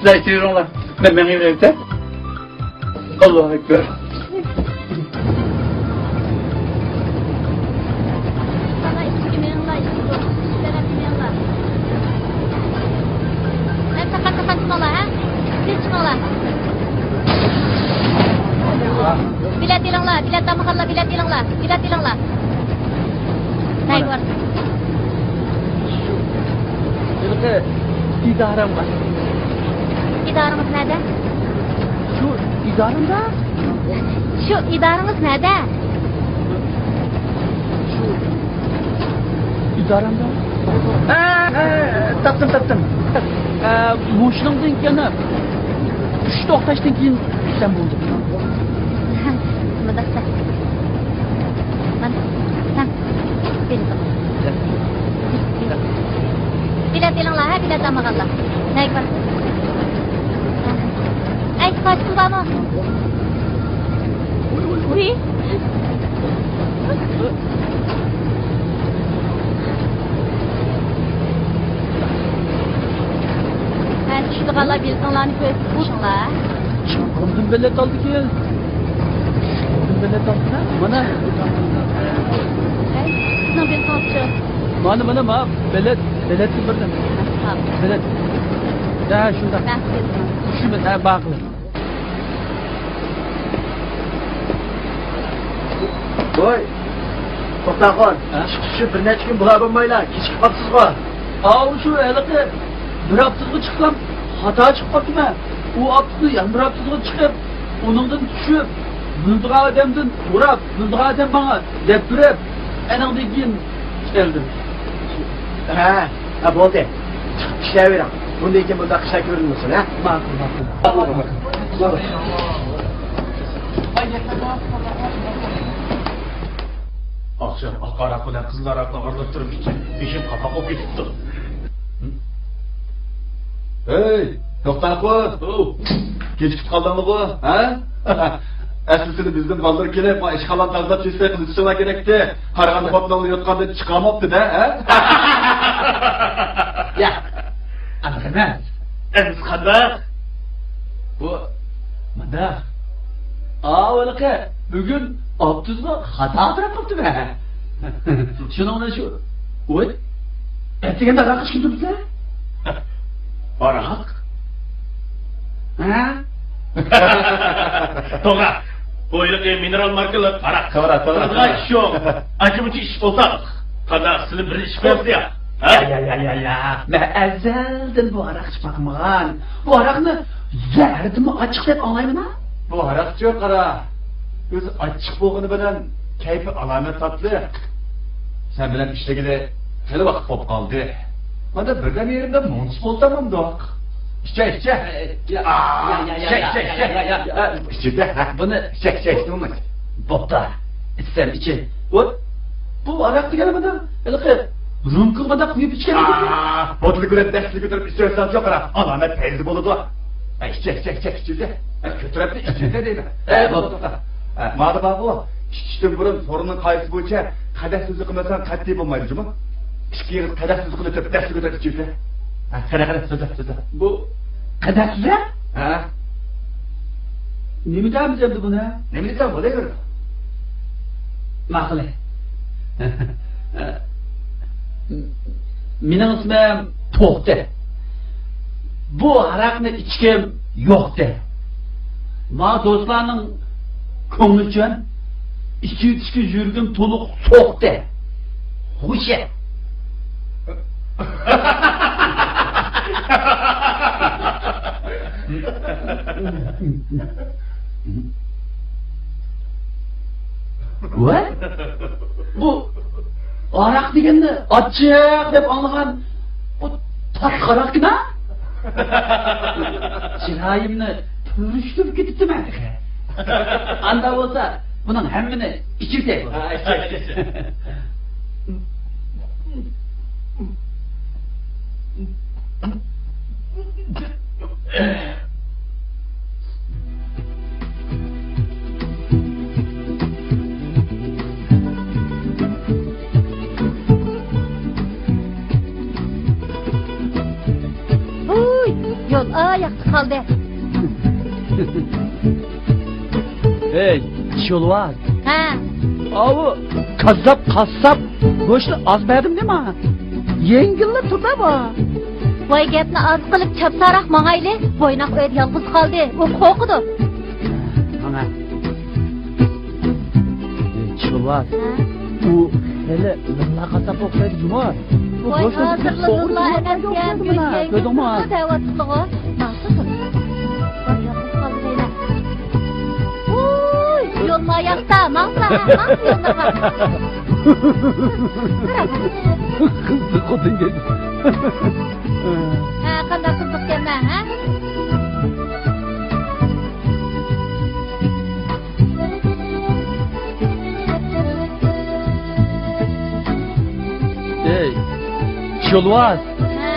سىلەر ئىچىۋېرىڭلار، مەن مېڭىۋېرەي. ئاللاھۇ ئەكبەر. بىلەت ئېلىڭلار، بىلەت ئالمىغانلار، بىلەت ئېلىڭلار، بىلەت ئېلىڭلار. نەگە بارىسىز؟ ھېلىقى ئىدارەمگە. ئىدارىڭىز نەدە؟ شۇ ئىدارەمدە. شۇ ئىدارىڭىز نەدە؟ شۇ ئىدارەمدە. ھە، ھە، تاپتىم، تاپتىم. ھە، مۇشۇنىڭدىن كېيىن ئۈچ توختاشتىن كېيىن كەتسەم بولدى. مۇنداق قىلساڭ. مانا، سەن. بىلدىم. بىلەت ئېلىڭلار، ھە، بىلەت ئالمىغانلار. نەگە بارىسىز؟ ئەي، پاچىقىم بارمۇ؟ ۋىي. ھە، چۈشىدىغانلار بېلىتىڭلارنى كۆرسىتىپ چۈشۈڭلار. قولۇمدىن بېلەت ئالدىكەن. قولۇمدىن بېلەت ئالدىكەن. مانا. ھەي، سىزنىڭ بېلىتىڭىزچۇ؟ مانا، مانا، ما بېلەت، بېلەتنى بەردىم. ھە، بېلەت. ھە، شۇنداق. رەھمەت. شۇنداق، ھە، باقىلى. ۋاي، توختاخۇن، ھە؟ چىقىش ئۈچۈن بىر نەچچە كۈن بولا بولمايلا، كېچىكىپ قاپسىزغۇ؟ ئاۋۇ شۇ ھېلىقى بىر ھەپتىگە چىقسام، خاتا چىقىپ قاپتىمەن. ئۇ ھەپتىدىن يەنە بىر ھەپتىگە چىقىپ، ئۇنىڭدىن چۈشۈپ، بىلىدىغان ئادەمدىن سوراپ، بىلىدىغان ئادەم ماڭا دەپ بېرىپ، ئەنىڭدىن كېيىن كەلدىم. ھە، ھە، بولدى. چىقىپ ئىشلەۋېرىڭ. بۇندىن كېيىن بۇنداق ئىشلار كۆرۈلمىسۇن، ھە؟ ماقۇل، ماقۇل. ماقۇل، ماقۇل. ئاخشام ئاق ھاراق بىلەن قىزىل ھاراقنى ئارىلاشتۇرۇپ ئىچىپ، بېشىم قاپاق بولۇپ كېتىپتۇ. ھەي، توختاخۇن! ھو! كېچىكىپ قالدىڭمىغۇ، ھە؟ ئەسلىسىدە بىزدىن بالدۇر كېلىپ، ما ئىشخانىلارنى تازىلاپ چۈشسەك قىلىشىڭلار كېرەكتى. قارىغاندا بوتناڭدا يوتقاندىن چىقالماپتۇ-دە، ھە؟ ياق، ئانداق ئەمەس. ئەمىسە قانداق؟ بۇ مۇنداق. ئاۋۇ ھېلىقى بۈگۈن ئاپتوبۇسقا خاتا ئولتۇرۇپ قاپتىمەن. شۇنىڭ بىلەن شۇ، ۋوي، ئەتىگەندە ھاراق ئىچكىلى تۇرۇپسىلەر؟ ھاراق؟ ھە؟ توغرا. بۇ ھېلىقى مىنېرال ماركىلىق ھاراق. توغرا، توغرا، قىلىدىغان توغرا. ئىش يوق. ئاچىمۇچى ئىچىپ ئولتۇرساق، قانداق سىلى بىر ئىچىپ قويامسىز يا؟ ھە؟ يا، يا، يا، يا، يا. مەن ئەزەلدىن بۇ ھاراق ئىچىپ باقمىغان. بۇ ھاراقنى زەھىرىدىنمۇ ئاچچىق دەپ ئاڭلايمەن ھە؟ بۇ ھاراقچۇ قارا. ئۆزى ئاچچىق بولغىنى بىلەن كەيپى ئالامەت تاتلىق. سەن بىلەن ئىشلىگىلى خېلى ۋاقىت بولۇپ قالدى. مانا بىردەم يېرىمدە مۇڭسىز بولسام مۇنداق. ئىچە، ئىچە. يا، ئا، يا، يا، يا، ئىچە، يا، ئىچە، يا، ئىچە. يا، يا، يا. ئا، ئىچىدە، ھە. بۇنى ئىچە، ئىچە، ئىچە، بولمايدۇ. بوپتۇ. ئىچسەم ئىچىن. ۋوي، بۇ ھاراق دېگەننى مانا ھېلىقى رومكىغا مانا قۇيۇپ ئىچكەن ئىكەن. ئا، بوتۇلكىنى دەسسىگە كۆتۈرۈپ ئىچىۋەتسەڭ شۇ قارا، ئالامەت پەيزى بولىدۇ. ئە، ئىچە، ئىچە، ئىچە، ئىچىدە. ئە، كۆتۈرەتتى ئىچىدە دەيمەن. ئە، بوپتۇ. ئە، مادا بارغۇ، ئىچىشتىن بۇرۇن سورۇننىڭ قائىدىسى بويىچە قەدەھ سۆزى قىلمىساڭ قەتئىي بولمايدۇ جۇمۇ. ئىككى ئېغىز قەدەھ سۆزى قىلىپ تۇرۇپ دەسسىگە كۆتۈرۈپ ئىچىۋەتسە. ھە، قېنى، قېنى، سۆزلە، سۆزلە. بۇ قەدەھ سۆزلە؟ ھە. نېمە دەيمىز ئەمدى بۇنى؟ نېمە دېسەڭ بولۇۋېرىدۇ. ماقۇل. مېنىڭ ئىسمىم توختى. بۇ ھاراقنى ئىچكۈم يوقتى. ما دوستلارنىڭ كۆڭلى ئۈچۈن ئىچىۋېتىشكە يۈرىكىم تولۇق سوقتى. خوشە. ۋە؟ بۇ ھاراق دېگەننى ئاچچىق دەپ ئاڭلىغان بۇ تاتلىق ھاراقكىنا؟ چىرايىمنى پۈرۈشتۈرۈپ كېتىپتىمەن تېخى. ئاندا بولسا بۇنىڭ ھەممىنى ئىچىۋېتەي. ھە، ئىچ، ئىچ، ئىچ. ھۇي، يول ئاياقتا قالدى. ھەي، يولۋاس. ھە. ئاۋۇ كاززاپ قاسساپ گۆشنى ئاز بەردىم دېمە. يەڭگىللا تۇردا بار. ۋاي، گەپنى ئاز قىلىپ چاپسانراق ماڭايلى. بويناق ئۆيدە يالغۇز قالدى. ئۇ قورقىدۇ. ماڭا. يولۋاس. ھە؟ ئۇ خېلى لىللا قاسساپ ئوخشايدۇ جۇمۇ. بۇ ۋاي، گۆشنى ھازىرلا توغرا لىللا ئەمەسكەن، گۆشنى كۆردۈڭمۇ؟ دەۋاتىدىغۇ. ماقۇل. ۋاي، يالغۇز قالدى دەيمەن. ۋوي، يولما ياقتا، ماڭسا، ماڭسا يوللىرىغا. قىزىق خوتۇن كەلدى. ھە، قانداق قىزىقكەنمەن، ھە؟ ئەي، يولۋاس. ھە.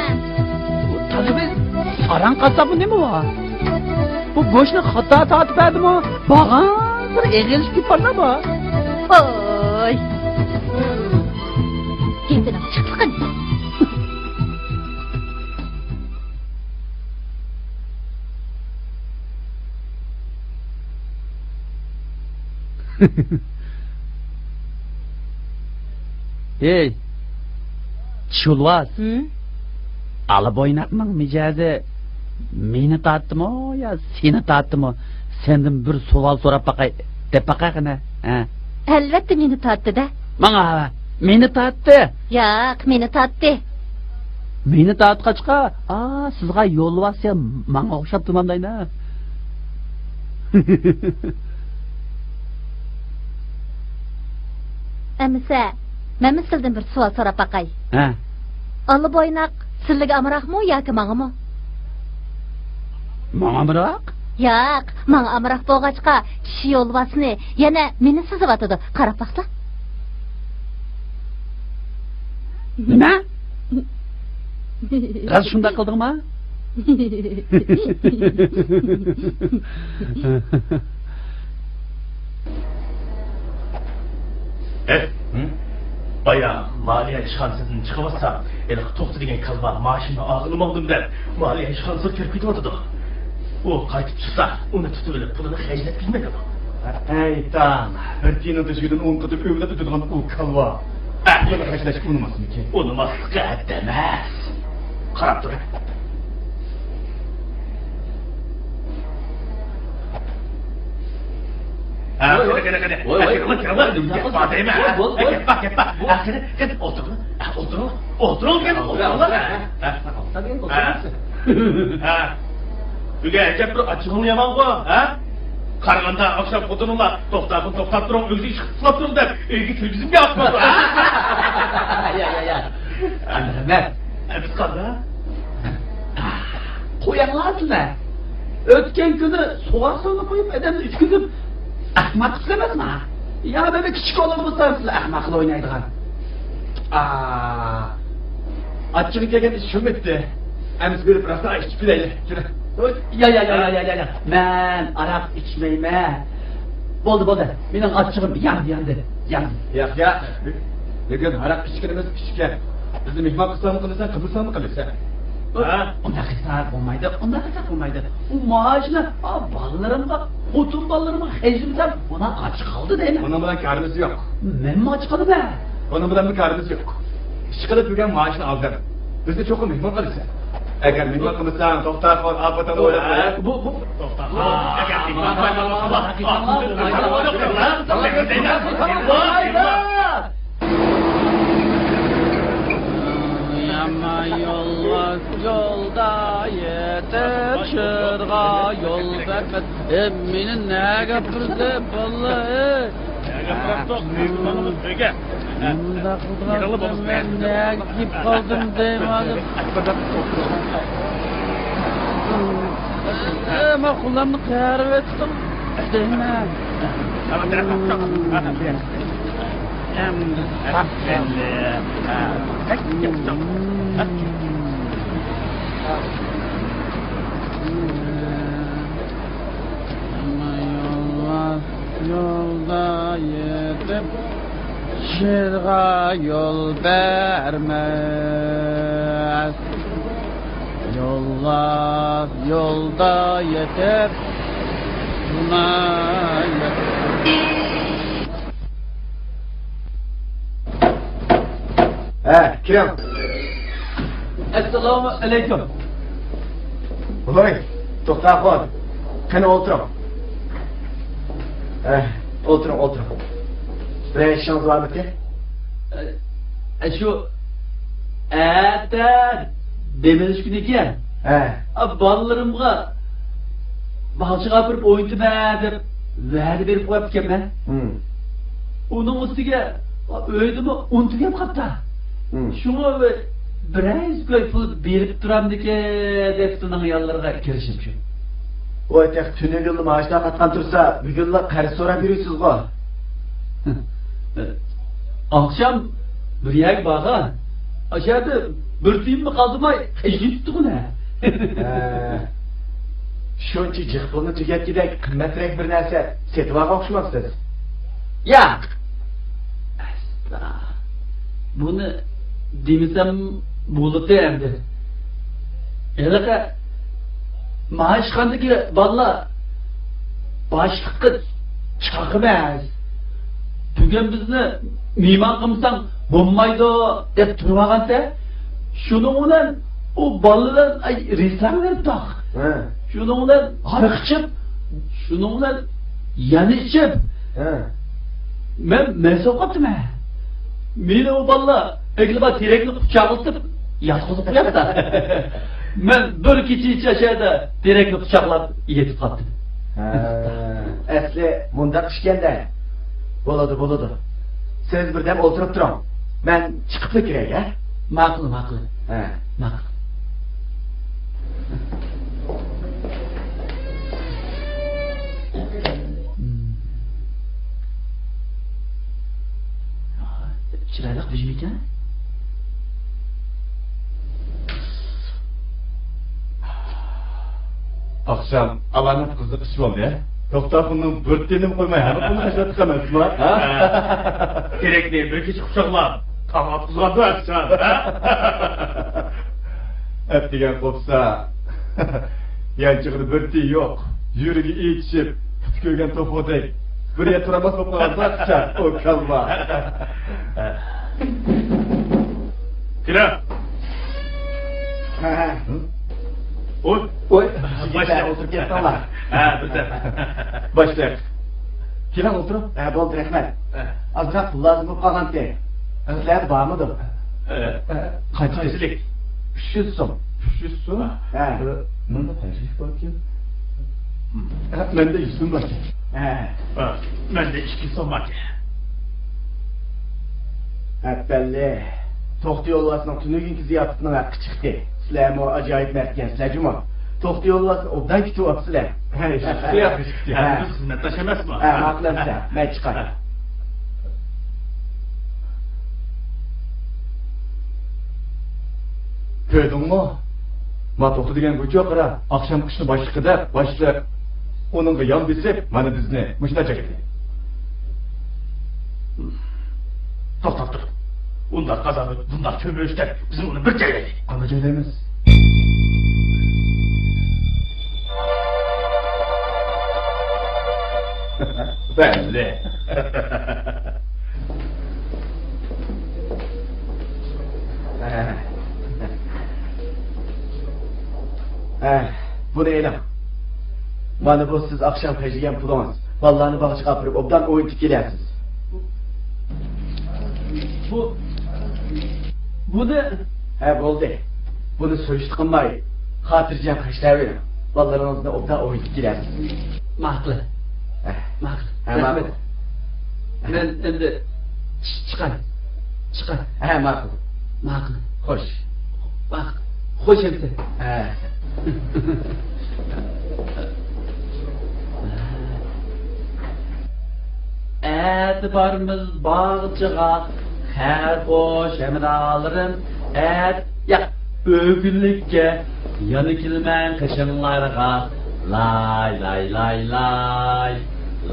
بۇ تازا بىر ساراڭ قاسساپمۇ نېمە بار؟ بۇ گۆشنى خاتا تارتىپ بەردىمۇ؟ بارغانسېرى ئېغىرلىشىپ كېتىپ بارلا بار. ھوي. گېپىنىڭ جىقلىقىنى. ھەي، يولۋاس. ھىم؟ ئالا بويناقنىڭ مىجەزى مېنى تارتتىمۇ يا سېنى تارتتىمۇ؟ سەندىن بىر سوئال سوراپ باقاي، دەپ باقاي قېنى، ھە؟ ئەلۋەتتە مېنى تارتتى-دە. ماڭا مېنى تارتتى. ياق، مېنى تارتتى. مېنى تارتقاچقا، ئا، سىزغا يولۋاس يا ماڭا ئوخشاپ تۇرمامداينا. ئەمىسە، مەنمۇ سىلدىن بىر سوئال سوراپ باقاي. ھە. ئالا بويناق سىلىگە ئامراقمۇ ياكى ماڭىمۇ؟ ماڭا ئامراق؟ ياق، ماڭا ئامراق بولغاچقا، چىشى يولۋاسنى، يەنە مېنى سىزىۋاتىدۇ. قاراپ باقسا. نېمە؟ راست شۇنداق قىلدىڭما؟ ھە؟ بايا مالىيە ئىشخانىسىدىن چىقىۋاتسا، ھېلىقى توختى دېگەن كالۋا مائاشىمنى ئالغىلى ماڭدىم دەپ، مالىيە ئىشخانىسىغا كىرىپ كېتىۋاتىدۇ. ئۇ قايتىپ چىقسا، ئۇنى تۇتۇۋېلىپ، پۇلىنى خەجلەتكۈزمەي قالدۇق. ھەي تاڭ، بىر تىيىننىڭ تۆشۈكىدىن ئون قېتىم ئۆمىلەپ ئۆتىدىغان ئۇ كالۋا پۇلىنى خەجلەشكە ئۇنىماسمىكىن؟ ئۇنىماسلىقى ھەددى ئەمەس. قاراپ تۇر. ھە، قېنى، قېنى، قېنى. ۋاي، ۋاي، ۋاي. كىرىڭلار، كىرىڭلار. ۋاي، نېمە قىلدىڭ؟ كىرىڭلار دەيمەن. ھە، بول، بول. كەتمە، كەتمە. ھە، قېنى، قېنى، ئولتۇرۇڭلار. ھە، ئولتۇرۇڭلار. ئولتۇرۇڭلار. ھە، ئولتۇرۇڭلار. ھە. ھە. بۈگۈن ئەجەب بىر ئاچچىقىڭ يامانغۇ، ھە؟ قارىغاندا ئاخشام خوتۇنۇڭلار، «توختاخۇن، توختاپ تۇرۇڭ، ئۆگزە ئىشىك قىسىلاپ تۇرۇڭ» دەپ، ئۆيگە كىرگۈزۈمگە ئاقمىدى. يا، يا، يا. ئەمەت. ئە، بىز قانداق؟ قويۇڭلار سىلەر. ئۆتكەن كۈنى سوغۇق سۇنى قۇيۇپ، ئادەمنى ئۈچكۈزۈپ، ئەخمەق قىلىسىلەر ئەمەسمۇ؟ يا، مەن كىچىك ئوغلۇم بولسام، سىلەر ئەخمەقلا ئوينايدىغان. ئا، ئاچچىقى كەلگەندە شۇمىتتى. ئەمىسە بېرىپ راسا ئىچىپ كېلەيلى. كېلە. يا، يا، يا. مەن ئاراق ئىچمەيمەن. بولدى، بولدى. مېنىڭ ئاچچىقىم ياندى، ياندى، ياندى. ياق، ياق. بۈگۈن ھاراق ئىچكىنىمىز ئىچكەن. بىزنى مېھمان قىلساڭمۇ قىلىسەن، قىلمىساڭمۇ قىلىسەن. ھە؟ ئۇنداق قىلسا بولمايدۇ، ئۇنداق قىلسا بولمايدۇ. ئۇ مائاشنى، ئا، بالىلىرىمغا، خوتۇن بالىلىرىمغا خەجلىمىسەم، مانا ئاچ قالدى دەيمەن. ئۇنىڭ بىلەن كارىمىز يوق. مەنمۇ ئاچ قالىمەن. ئۇنىڭ بىلەنمۇ كارىمىز يوق. ئىشقىلىپ بۈگۈن مائاشنى ئالدىم. بىزنى چوقۇم مېھمان قىلىسەن. ئەگەر مېھمان قىلمىساڭ، توختاخۇن، ئاپىتىڭنى ئويلاپ قوي. بۇ، بۇ، توختاخۇن، ئەگەر مېھمان قىلمىساڭ، يامان يولۋاس يولدا يېتىپ، شىرغا يول بەرمەس. ئە، مېنى نەگە ئاپىرىسەن، باللا، ئەي؟ نەگە ئاپىرامدۇق؟ ئۆيگە ماڭىمىز، ئۆيگە. مۇنداق قىلىدىغان مەن نەگە كېلىپ قالدىم دەيمەن. ئە، مەن قوللارنى قېرىۋەتتىم دەيمەن. يولۋاس يولدا يېتىپ، شىرغا يول بەرمەس. يولۋاس يولدا يېتىپ، شۇنى يېتىپ. ھە، كىرىڭ. ئەسسالامۇ ئەلەيكۇم. ۋاي، توختاخۇن. قېنى ئولتۇرۇڭ. ھە، ئولتۇرۇڭ، ئولتۇرۇڭ. بىرەر ئىشىڭىز بارمىكىن؟ ئە، شۇ ئەتە دەم ئېلىش كۈنى ئىكەن. ھە. ئا، بالىلىرىمغا باغچىغا ئاپىرىپ ئوينىتىمەن دەپ ۋەدە بېرىپ قويۇپتىكەنمەن. ھىم. ئۇنىڭ ئۈستىگە ئۆيدىمۇ ئۇنتۇپ كەپ قاپتا. ھىم. شۇڭا بىرەر يۈز كوي پۇل بېرىپ تۇرامدىكىن دەپ سېنىڭ يانلىرىغا كىرىشىم شۇ. ۋاي، تېخى تۈنۈگۈنلا مائاش تارقاتقان تۇرسا، بۈگۈنلا قەرز سوراپ يۈرىسىزغۇ. ئاخشام بىر يەرگە بارغان. ئاشۇ يەردە بىر تىيىنمۇ قالدۇرماي خەجلىتىپتىغۇ نە. ھە. شۇنچە جىق پۇلنى تۈگەتكۈدەك قىممەترەك بىر نەرسە سېتىۋالغان ئوخشىمامسىز؟ ياق. ئەستا. بۇنى دېمىسەم بولىدۇ ئەمدى. ھېلىقى مائاشخانىدىكى بالىلار باشلىققا چاق ئەمەس. بۈگۈن بىزنى مېھمان قىلمىساڭ بولمايدۇ دەپ تۇرۇۋالغانتى. شۇنىڭ بىلەن ئۇ بالىلار، ئاي، رېستوران بېرىپتۇق. ھە. شۇنىڭ بىلەن ھاراق ئىچىپ، شۇنىڭ بىلەن يەنە ئىچىپ. ھە. مەن مەست بولۇپ قاپتىمەن. مېنى ئۇ بالىلار ئەگلىما تېرەكنى قۇچاقلىتىپ ياتقۇزۇپ قوياپتۇ. مەن بىر كېچىچە شۇ يەردە تېرەكنى قۇچاقلاپ يېتىپ قاپتىم. ھە، ئەسلى مۇنداق ئىشكەندە. بولىدۇ، بولىدۇ. سىز بىردەم ئولتۇرۇپ تۇرۇڭ. مەن چىقىپلا كىرەي، ھە؟ ماقۇل، ماقۇل. ھە. ماقۇل. چىرايلىق بۈجۈم ئىكەن. ئاخشام ئالامەت قىزىق ئىش بولدى. توختاخۇننىڭ بىر تىيىنىمۇ قويماي ھەممە پۇلنى خەجلەتتىق ئەمەسمۇ، ھە؟ تېرەكنى بىر كېچە قۇچاقلاپ، تاڭ ئاتقۇزغاندا ئەپسان، ھە؟ ئەپ دېگەن قوپسا، يانچۇقىدا بىر تىيىن يوق. يۈرىكى ئېچىشىپ، پۇتى كۆيگەن توخۇدەك. بىر يەردە تۇرالماس بولۇپ قالغاندا، ئۇ كاللا. كىرە. ھە، ھە. ھوي. ھوي. باشلىق ئولتۇرۇپ كەتتىڭلار. ھە، بىردەم. باشلىق. كېلىڭ ئولتۇرۇڭ. ھە، بولدى، رەھمەت. ھە. ئازراق پۇل لازىم بولۇپ قالغانتى. ھە. سىلەردە بارمىدۇ؟ ھە. قانچىلىك؟ ئۈچ يۈز سوم. ئۈچ يۈز سوم؟ ھە. ئە، مۇندا قانچىلىك باركەن؟ ھە، مەندە يۈز سوم باركەن. ھە. ھە، مەندە ئىككى يۈز سوم باركەن. ھەپپەللى، توختى يولۋاسنىڭ تۈنۈگۈنكى زىياپىتىنىڭ ھەققى چىقتى. سىلەرمۇ ئاجايىپ مەردكەنسىلەر جۇمۇ. توختى يولۋاسنى ئوبدان كۈتۈۋاپسىلەر. ھە، ھە. بىز خىزمەتداش ئەمەسمۇ؟ ھە، ماقۇل ئەمىسە، مەن چىقاي. كۆردۈڭمۇ؟ ما توختى دېگەن گۇچۇ قارا، ئاخشامقى ئىشنى باشلىقى دەپ، باشلىق ئۇنىڭغا يان بېسىپ، مانا بىزنى مۇشۇنداق چەكتى. توختاپ تۇر. ئۇنداق قازانىپ، بۇنداق چۆمۈچتەك، بىز ئۇنى بىر جايلايلى. قانداق جايلايمىز؟ بەللى. ھە، بۇنى ئېلىڭ. مانا بۇ سىز ئاخشام خەجلىگەن پۇلىڭىز. بالىلارنى باغچىغا ئاپىرىپ، ئوبدان ئوينىتىپ كېلەرسىز. بۇ، بۇنى. ھە، بولدى. بۇنى سۈرۈشتە قىلماي، خاتىرجەم خەجلەۋېرىڭ. بالىلىرىڭىزنى ئوبدان ئوينىتىپ كېلەرسىز. ماقۇل. ھە. ماقۇل. ھە، رەھمەت. ماقۇل. مەن ئەمدى چىقاي. چىقاي. ھە، ماقۇل. ماقۇل. خوش. ماقۇل. خوش ئەمدى. ھە. ئەتە بارىمىز باغچىغا، خەير خوش ھەمراھلىرىم. ئەت-، ياق، ئۆگۈنلۈككە يەنە كېلىمەن قېشىڭلارغا. لاي، لاي، لاي، لاي.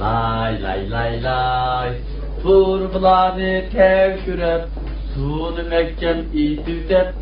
لاي، لاي، لاي، لاي. تۇرۇبىلارنى تەكشۈرۈپ، سۇنى مەھكەم ئېتىۋېتىپ.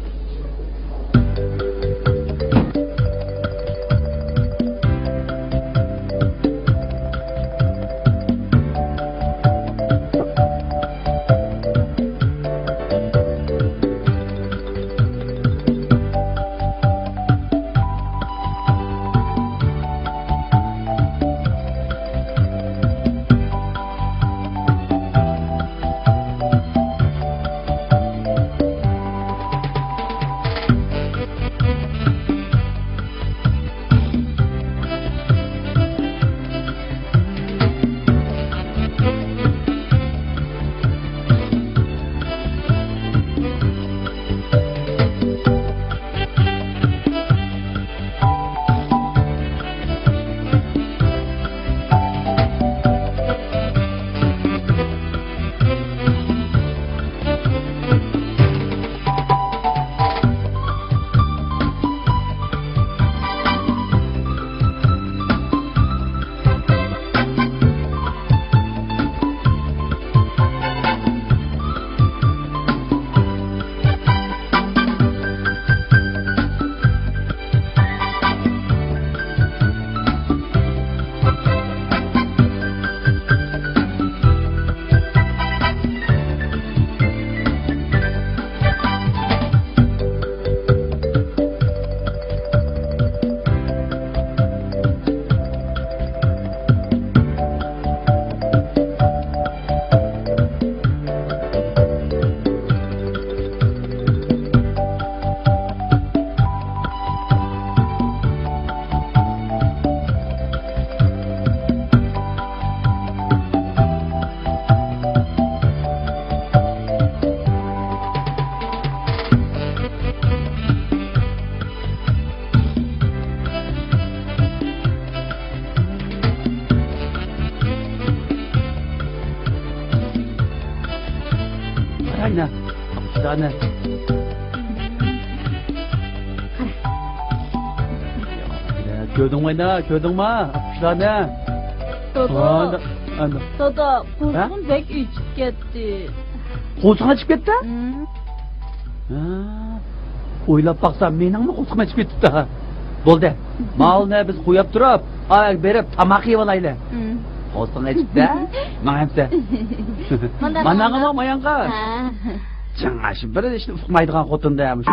قاراينا، قۇشلارنى. كۆردۈڭمۇ ئاينا، كۆردۈڭمۇ قۇشلارنى؟ دادا، ئانا، ئانا. دادا، ھە؟ قورسىقىم بەك ئېچىپ كەتتى. قورسىقىڭ ئېچىپ كەتتى؟ ھىم. ھە. ئويلاپ باقسام، مېنىڭمۇ قورسىقىم ئېچىپ كېتىپتۇ. بولدى. مالنى بىز قويۇپ تۇرۇپ، ئاياغ بېرىپ تاماق يەۋالايلى. ھىم. قورسىقىڭ ئېچىپتۇ؟ ماڭا ئەمسە. مانداق، مانداق. ماڭىمۇ مايانغا؟ ھە. جاڭ، ئاشۇ بىر ئىشنى ئۇقمايدىغان خوتۇن-دە، مۇشۇ.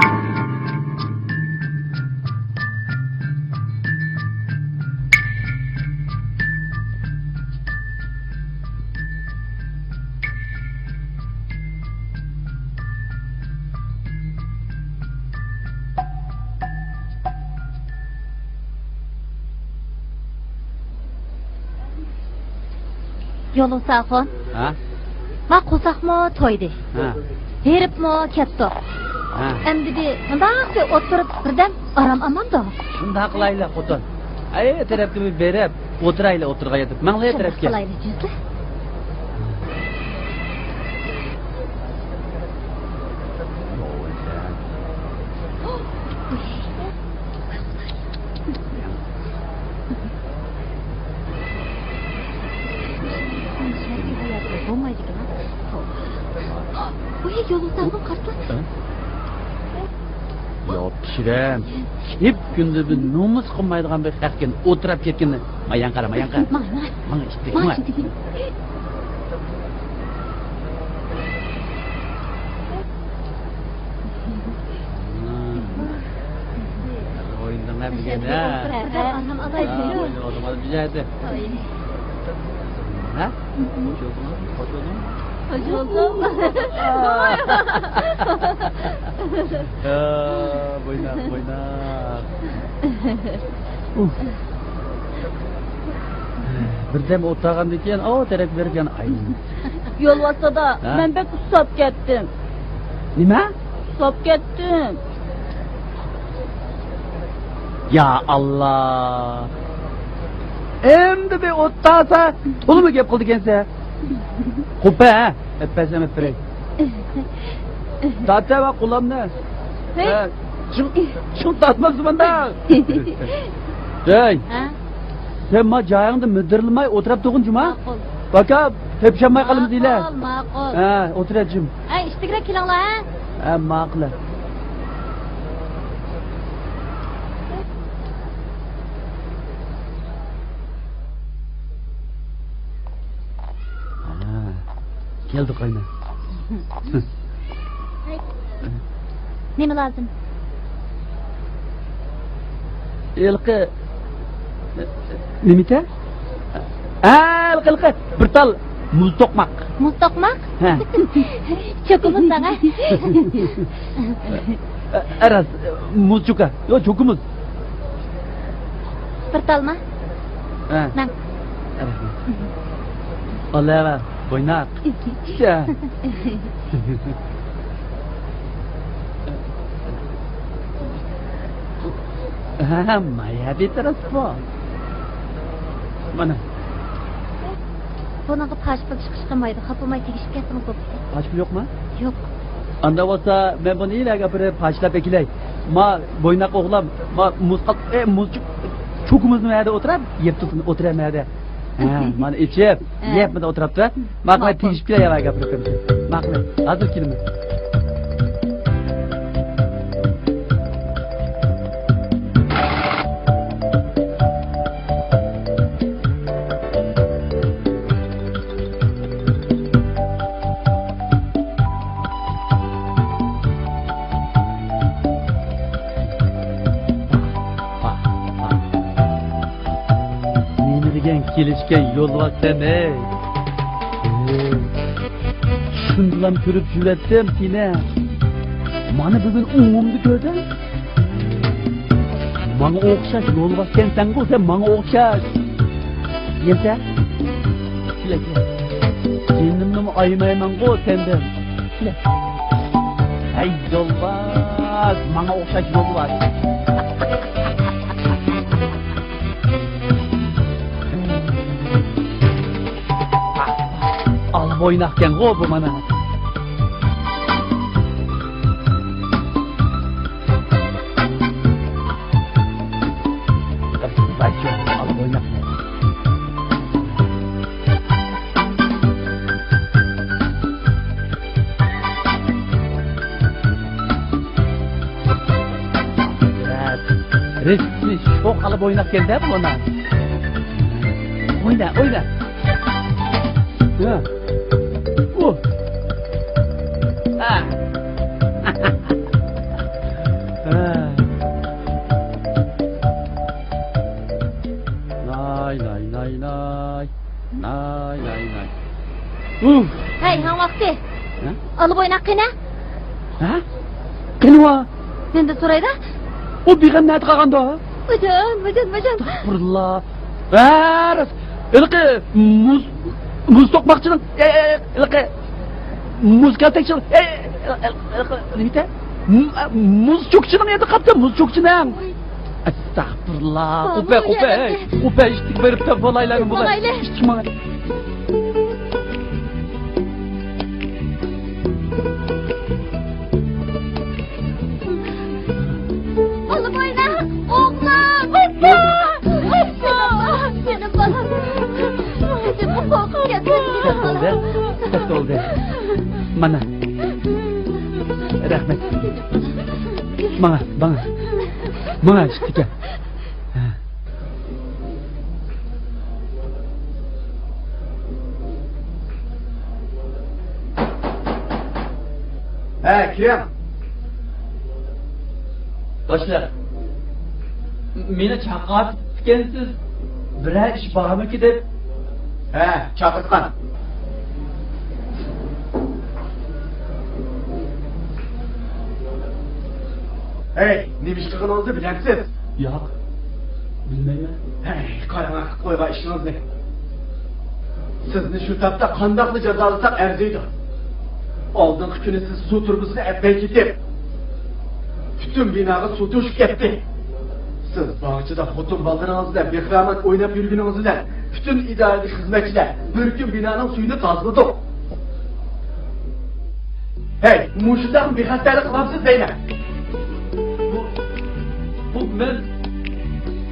يولۋاس ئاخۇن. ھە؟ ما قورساقمۇ تويدى. ھە. ھېرىپمۇ كەتتۇق. ھە. ئەمدى بىر مۇنداق بىر ئولتۇرۇپ بىردەم ئارام ئالمامدۇ؟ شۇنداق قىلايلى، خوتۇن. ئەي، تەرەپكە بىر بېرىپ ئولتۇرايلى، ئولتۇرغان يەردە. ماڭلى تەرەپكە. شۇنداق قىلايلى، جۈزلە. يا پىشىرەم، كۈندە بىر نومۇس قىلمايدىغان بىر خەقكەن ئولتۇراپ كەتكىنى. مايان قارا، مايان قارا. ماڭ، ماڭ. ماڭ، ئىتتىك، ماڭ. ئوينىدىڭلار بۈگۈن، ھە؟ ھە، ئوينىۋالدىڭلار بىر يەردە. ھە؟ خوش بولدۇڭلار؟ خوش بولدۇڭلار؟ خوش بولدۇم. ھە، بويناق، بويناق. بىردەم ئولتۇرغاندىن كېيىن، ئاۋۇ تەرەپ بېرىپ يەنە ئايلىنىپ. يولۋاس دادا، ھە؟ مەن بەك ئۇسساپ كەتتىم. نېمە؟ ئۇسساپ كەتتىم. يا ئاللا. ئەمدى بىر ئولتۇرسا، تولىمۇ گەپ قىلىدىكەنسەن. قوپە، ھە؟ ئەپەسەم ئەپەرەي. تارتىۋە قولۇمنى. ھەي. ھە، چىڭ، چىڭ تارتمامسەن مانداق. ھەي. ھە؟ سەن ما جايىڭدا مىدىرلىماي ئولتۇرۇپ تۇرغىن جۇما. ماقۇل. باكا، تېپىشالماي قالىمىز دېيلە. ماقۇل، ماقۇل. ھە، ئولتۇر جىم. ھەي، ئىشتىكرەك كېلىڭلار، ھە؟ ھە، ماقۇل. ھە، كەلدى قاينا. نېمە لازىم؟ ھېلىقى نېمە ئىكەن؟ ھە، ھېلىقى، ھېلىقى بىر تال مۇز توقماق. مۇز توقماق؟ ھە. چوكا مۇز دەڭە. ئە، راست، مۇز چوكا. يوق، چوكا مۇز. بىر تالما؟ ھە. ماڭ. رەھمەت. ئاللا، بويناق. ھە، مايا بىتەرەپ بۇ. مانا. بۇنىڭغا پاش پۇل چىقىش قىلمايدۇ. خاپىماي تېگىشىپ كەتسىڭىز بوپتۇ. پاش پۇل يوقمۇ؟ يوق. ئاندا بولسا، مەن بۇنى ئىلەرگە ئاپىرىپ پاچىلاپ ئەكېلەي. ما، بويناق ئوغلام، ما، مۇز قاپ-، ئە، مۇز چۇ-، چوكىمىزنى مەدە ئولتۇرار، يەپ تۇرسۇن، ئولتۇرار مەدە. ھە، مانا ئېچىپ، ھە. يەپ مەدە ئولتۇرۇپتۇ. ماقۇل، ماقۇل. تېگىشىپ كېلەي، ياۋاي گەپلىرىم. ماقۇل، ھازىر كېلىمەن. نېمە دېگەن كېلىشكەن يولۋاس سەن، ھەي! شۇندىلام كۆرۈپ يۈرەتتىم سېنى. مانا بۈگۈن ئوڭۇمدا كۆردۈم. ماڭا ئوخشاش يولۋاسكەنسەنغۇ سەن، ماڭا ئوخشاش. يەسە. كېلە، كېلە. جېنىمنىمۇ ئايىمايمەنغۇ سەندىن. كېلە. ھەي يولۋاس، ماڭا ئوخشاش يولۋاس. ئالا بويناقكەنغۇ بۇ مانا. رېسىپنى شوق ئالىپ ئويناپ كەلدى بۇ ئانا. ئوينا، ئوينا. ھە. ئۇ. ھە. ھە. ناي، ناي، ناي، ناي. ناي، ناي، ناي. ئۇھ. ھەي، ھاڭ ۋاقتى. ھە؟ ئالىپ ئويناق قېنى؟ ھە؟ قېنى ۋا؟ مەندىن سورايدا. ئۇ بىغەم نەدە قالغاندا؟ ۋاجان، ۋاجان، ۋاجان. ئەستەغپۇرۇللا. ھە، راست. ھېلىقى مۇز، مۇز توقماقچىنىڭ، ئە، ئە، ھېلىقى مۇز كالتەكچىنىڭ، ئە، ئە، ھېلىقى نېمە؟ مۇ-، مۇز چوكچىنىڭ يېنىدا قاپتۇ، مۇز چوكچىنىڭ. ئەستەغپۇرۇللا. بارمۇ قوپە، قوپە، يەنە؟ قوپە، ئىشتىك بېرىپ تاپ بولايلى بۇلار. ماڭايلى. ئىشتىك ماڭاي. ئالىپ ئويناق، ئوغلۇم. ئاپا! ئاپا! جېنىم بالام. قىزىم قورقۇپ كەتتىم. سەت بولدى. سەت بولدى. مانا. رەھمەت. ماڭا، ماڭا. ماڭا ئىشتىكەن. ھە، كىرىڭ. باشلىق، مېنى چاقىرىپتىكەنسىز، بىرەر ئىش بارمىكى دەپ. ھە، چاقىرتقان. ھەي، نېمە ئىش قىلغىنىڭىزنى بىلەمسىز؟ ياق، بىلمەيمەن. ھەي، قاراڭ، قىلىپ قويغان ئىشىڭىزنى. سىزنى شۇ تاپتا قانداقلا جازالىساق ئەرزىيدۇ. ئالدىنقى كۈنى سىز سۇ تۇرۇبىسىنى ئەتمەي كېتىپ، پۈتۈن بىناغا سۇ توشۇپ كەتتى. سىز باغچىدا خوتۇن بالىلىرىڭىز بىلەن بىخىيانەت ئويناپ يۈرگىنىڭىز بىلەن پۈتۈن ئىدارىدىكى خىزمەتچىلەر بىر كۈن بىنانىڭ سۈيىنى تازىلىدۇق. ھەي، مۇشۇنداق بىخەتەرلىك قىلامسىز دەيمەن. بۇ، بۇ مەن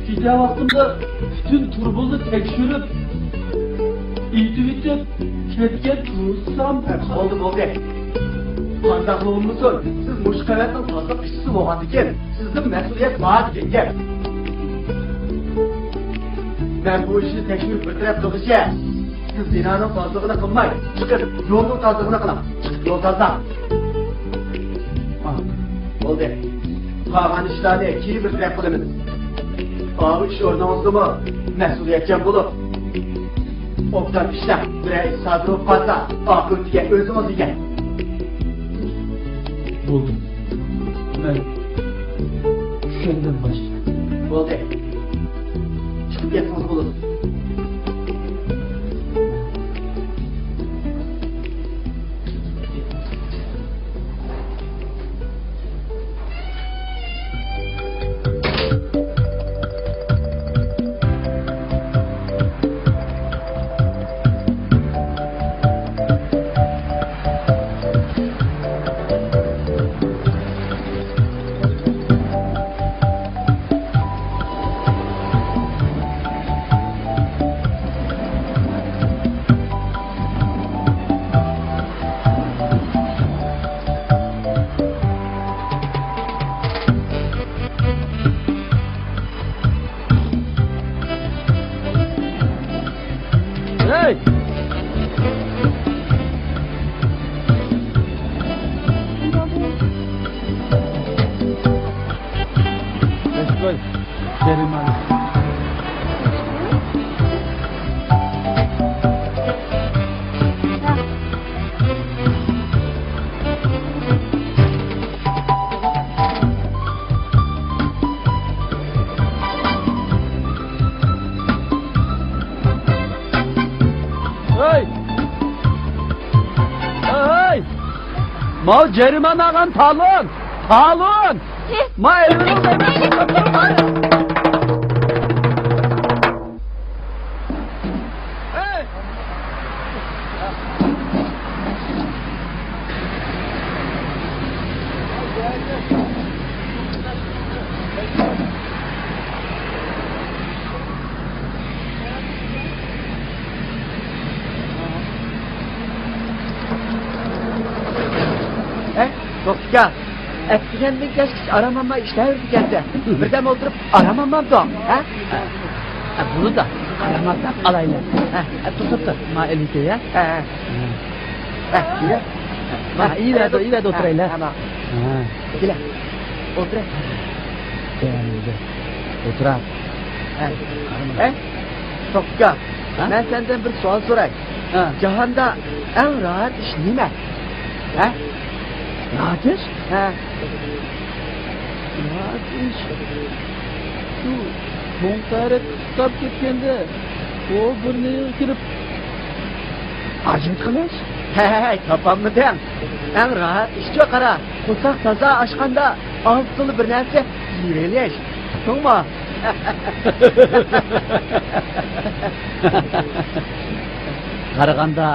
كېچە ۋاقتىمدا پۈتۈن تۇرۇبىنى تەكشۈرۈپ، ئېتىۋېتىپ كەتكەن تۇرسام. ھە، بولدى، بولدى. قانداقلا بولمىسۇن، سىز مۇشۇ قەۋەتنىڭ تازىلىق ئىشچىسى بولغاندىكىن، سىزدىن مەسئۇلىيەت بار دېگەن گەپ. مەن بۇ ئىشنى تەكشۈرۈپ بىر تەرەپ قىلغۇچە، سىز بىنانىڭ تازىلىقىنى قىلماي، چىقىپ يولنىڭ تازىلىقىنى قىلىڭ. چىقىپ يول تازىلاڭ. ھا، بولدى. قالغان ئىشلارنى كېيىن بىر تەرەپ قىلىمىز. ئاۋۇ ئىش ئورنىڭىزدىمۇ مەسئۇلىيەتچان بولۇپ، ئوبدان ئىشلەڭ. بىرەر ئىش سادىر بولۇپ قالسا، ئاقىۋىتىگە ئۆزىڭىز ئىگە. بولدى. مەن چۈشەندىم باشلىق. بولدى. چىقىپ كەتسىڭىز بولىدۇ. ھەي! جەرىمانە. ھەي! ھەي! ماۋۇ جەرىمانە ئالغان تالون! تالون! ما ئېلىۋېلىڭ دەيمەن! ئەي، توختىكا! ئەتىگەندىن كەچكىچە ئارام ئالماي ئىشلەۋېرىدىكەنسەن. بىردەم ئولتۇرۇپ ئارام ئالمامدۇ، ھە؟ ھە، بولىدۇ. ئارام ئالساق ئالايلى. ھە، توختاپ تۇر. ما ئېلىكى، ھە؟ ھە، ھە. ھە، كېلە. ما، ئىلەردە، ئىلەردە ئولتۇرايلى. ھە، ھە. كېلە. ئولتۇراي. ئولتۇراي. ھە. ھە؟ سوككا، ھە؟ مەن سەندىن بىر سوئال سوراي. ھە. جاھاندا ئەڭ راھەت ئىش نېمە؟ ھە؟ راھەت ئىش؟ ھە. راھەت ئىش. شۇ توڭ تەرەت قىستاپ كەتكەندە، ئۇ بىر نېمىگە كىرىپ، ئاجىم قىلىش. ھەي، تاپالمىدىڭ. ئەڭ راھەت ئىشچۇ قارا، قورساق تازا ئاچقاندا ئاز تولا بىر نەرسە يېيىۋېلىش. ئۇقتۇڭمۇ؟ قارىغاندا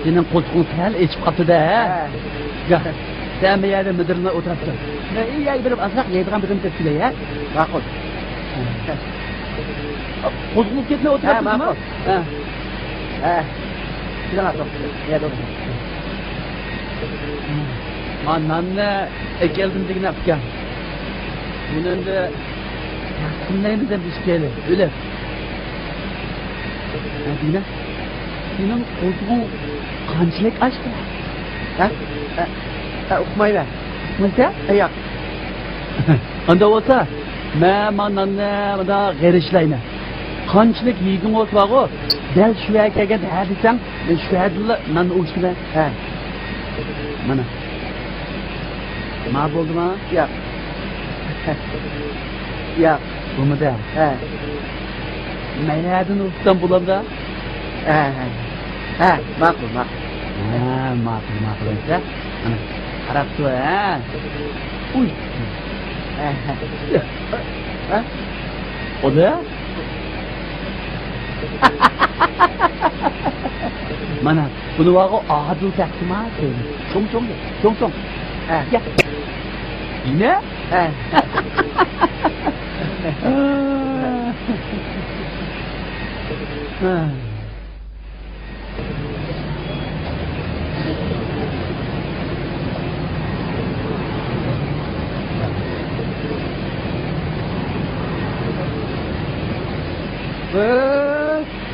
سېنىڭ قولتۇقۇڭ سەل ئېچىپ قاپتۇ-دە، ھە؟ ھە. ياق، سەن بۇ يەردە مىدىرلىماي ئولتۇرۇپ تۇر. مەن ئۇ يەرگە بېرىپ ئازراق يەيدىغان بىرنېمە تېپىپ كېلەي، ھە؟ ماقۇل. ھە. قوزغىلىپ كەتمەي ھە، ئولتۇرۇپسىزمۇ؟ ماقۇل. ھە. ھە. كېلىڭ، ئاپا. يەردە ئولتۇرۇڭ. ما ناننى ئەكەلدىم دېگىنە ئۇكام. بۇنى ئەمدى تەقسىملەيمىز ئەمدى ئىككىيلەن. ئۆلۈپ. ھە، دېگىنە. سېنىڭ قولتۇقۇڭ قانچىلىك ئاشتى؟ ھە؟ ھە، ھە، ئۇقمايمەن. ئۇقمايسەن؟ ھە، ياق. ئانداق بولسا، مەن مانا ناننى مۇنداق غېرىچلايمەن. قانچىلىك يېگۈڭ بولسا بارغۇ، دەل شۇ يەرگە كەلگەندە ھە دېسەڭ، مەن شۇ يەردىلا ناننى ئۇۋۇشتۇرىمەن. ھە. مانا. ما بولدىما؟ ياق. ياق. بولمىدى. ھە. مەيەدىن ئۇرسام بولامدا؟ ھە، ھە. ھە، ماقۇل، ماقۇل. ھە، ماقۇل، ماقۇل ئەمسە. مانا، قاراپ تۇر، ھە. ئۇي. ھە، ھە. ھە؟ ئۇنى؟ مانا، بۇنى بارغۇ ئادىل تەقسىم ھە، چوڭ، چوڭ، چوڭ، چوڭ. ھە. يا. يەنە؟ ھە. ھە.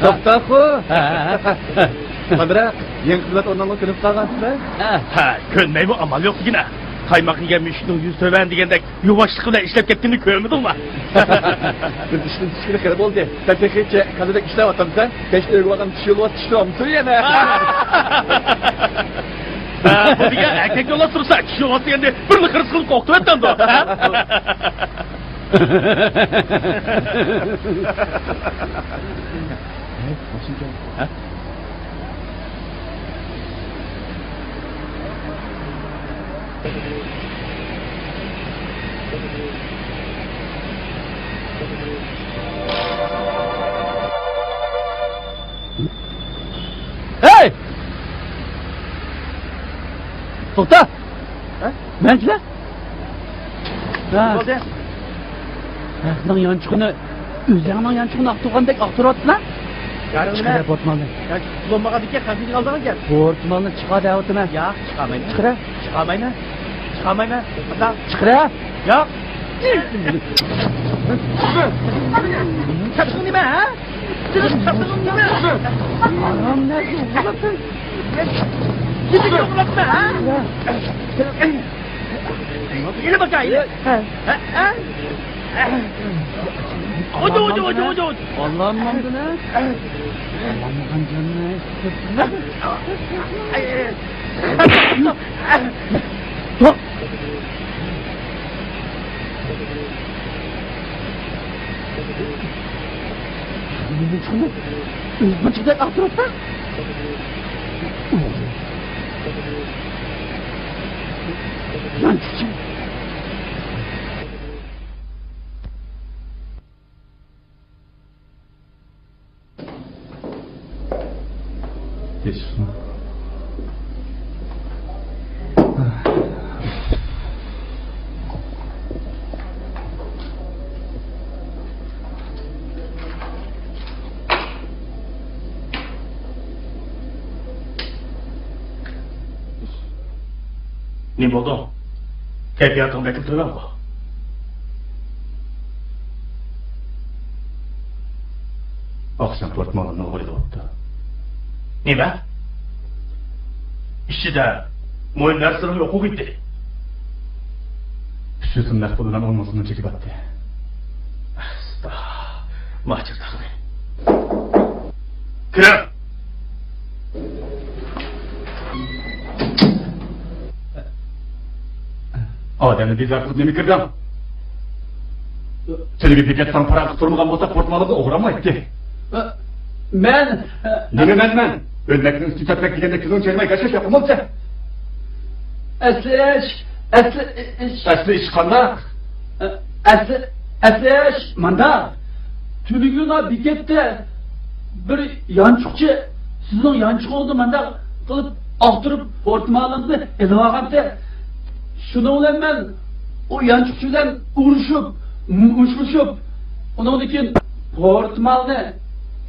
توختاخۇ. قانداق، يېڭى خىزمەت ئورنۇڭغا كۆنۈپ قالغانسىلەر؟ ھە، كۆنمەيمۇ ئامال يوق دېگىنە. قايماق يېگەن مۈشۈكنىڭ يۈزى تۆۋەن دېگەندەك، يۇۋاشلىق بىلەن ئىشلەپ كەتكىنىنى كۆرمىدىڭما؟ بىز ئىشتىن چۈشكىلى خېلى بولدى. سەن تېخىچە كالىدەك ئىشلەۋاتامسەن؟ كەچتە ئۆيگە بارغاندا چۈش يولۋاس چۈشتۈرامسەن يەنە؟ ھە، بۇ دېگەن ئەركەك يولۋاس تۇرسا، چۈش يولۋاس دېگەندە بىرلا خىرىس قىلىپ قورقۇتۇۋەتتىمدۇ، ھە؟ ھە؟ ھەي! توختا! ھە؟ مەن كېلە. ھە. نېمە بولدى؟ ھەقنىڭ يانچۇقىنى ئۆزۈڭنىڭ يانچۇقىنى ئاختۇرغاندەك ئاختۇرۇۋاتىسىلەر. يارىڭ نېمە؟ چىقىرە بورتمالنى. يانچۇق بولمىغاندىكىن خەنزىرگە ئالدىڭىزكەن. بورتمالنى چىقار دەۋاتىمەن. ياق، چىقارمايمەن. چىقىرە. چىقارمايمەن. چىقارمايمەن. قانداق؟ چىقىرە. ياق. سەپسىڭ نېمە، ھە؟ سېنىڭ سەپسىڭ نېمە؟ ھارام نەرسە ئوغرىلاپسەن. نېمە ئوغرىلاپسەن، ھە؟ يېنى باقاي، يېنى. ھە، ھە. ئوچۇ، ئوچۇ، ئوچۇ، ئوچۇ، ئوچۇ. ئاللانمامدۇ نە؟ ئاللانمىغان جاننى. توختا! نېمە چىقىدۇ؟ ئۆزىنىڭ چىقىدۇ ئاختۇرۇپتا. يانچۇقچى. نېمە بولدى؟ كەيپىياتىڭ بەكلا تۆۋەنغۇ. ئاخشام پورتمالىمنى ئوغرىلىۋاپتۇ. نېمە؟ ئىچىدە مۇھىم نەرسىلەر يوققۇ ئىدى. ئۈچ يۈز سوم نەق پۇل بىلەن ئون مىڭ سومنى چېكىۋەتتى. ئەستا، ماچىلداقنى. كىرىڭ! ئادەمنى بىزار قىلىپ نېمە كىردىڭ؟ تۈنۈگۈن بېكەت ساڭا پاراڭ تۇرمىغان بولسا، پورتمالىڭنى ئوغرىلىمايتتى. مەن، نېمە مەن، مەن؟ ئۆرنەكنىڭ ئۈستى چەپرەك دېگەندەك كۆزۈڭ چاينىماي گەپ سۆزلەپ قالمامسەن؟ ئەسلى ئىش، ئەسلى ئىش. ئەسلى ئىش قانداق؟ ئەسلى، ئەسلى ئىش مانداق. تۈنۈگۈن بېكەتتە بىر يانچۇقچى سىزنىڭ يانچۇقىڭىزنى مانداق قىلىپ ئاختۇرۇپ، پورتمالىڭىزنى ئېلىۋالغانتى. شۇنىڭ بىلەن مەن ئۇ يانچۇقچى بىلەن ئۇرۇشۇپ، مۇشۇلۇشۇپ، ئۇنىڭدىن كېيىن پورتمالنى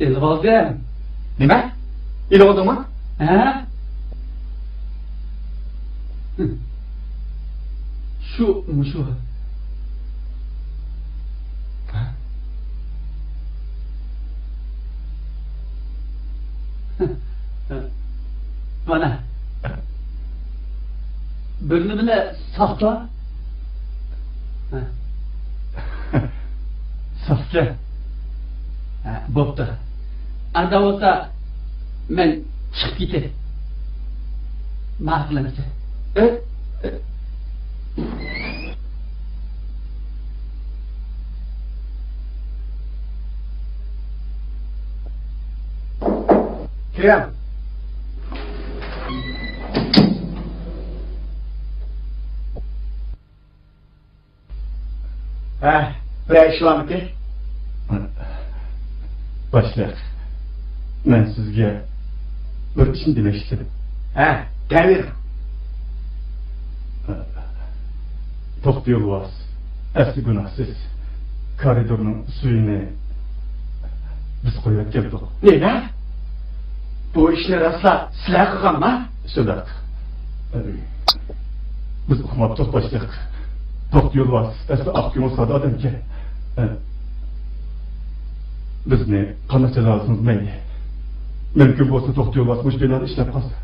ئېلىۋالدىم. نېمە؟ ئېلىۋالدىڭمۇ؟ ھە؟ شۇ، مۇشۇ. ھە؟ مانا. بىرنى بىلە ساقتا. ھە. ساقچى. ھە، بوپتۇ. ئاندا بولسا، مەن چىقىپ كېتەي. ماقۇل ئەمىسە. ئە، ئە. كىرەم. ھە، بىرەر ئىش بارمىكى؟ باشلىق، مەن سىزگە بىر ئىشنى دېمەكچى ئىدىم. ھە، دەۋېرىڭ. توختى يولۋاس، ئەسلى گۇناھسىز. كارىدورنىڭ سۈيىنى بىز قويۇۋەتكەنتۇق. نېمە؟ بۇ ئىشنى راسلا سىلەر قىلغانما؟ شۇنداق. بىز ئۇقماپتۇق، باشلىق. توختى يولۋاس ئەسلى ئاق كۆڭۈل سادا ئادەمكەن. بىزنى قانداق جازالىسىڭىز مەيلى. مۇمكىن بولسا توختى يولۋاس مۇشۇ بىنادا ئىشلەپ قالسا.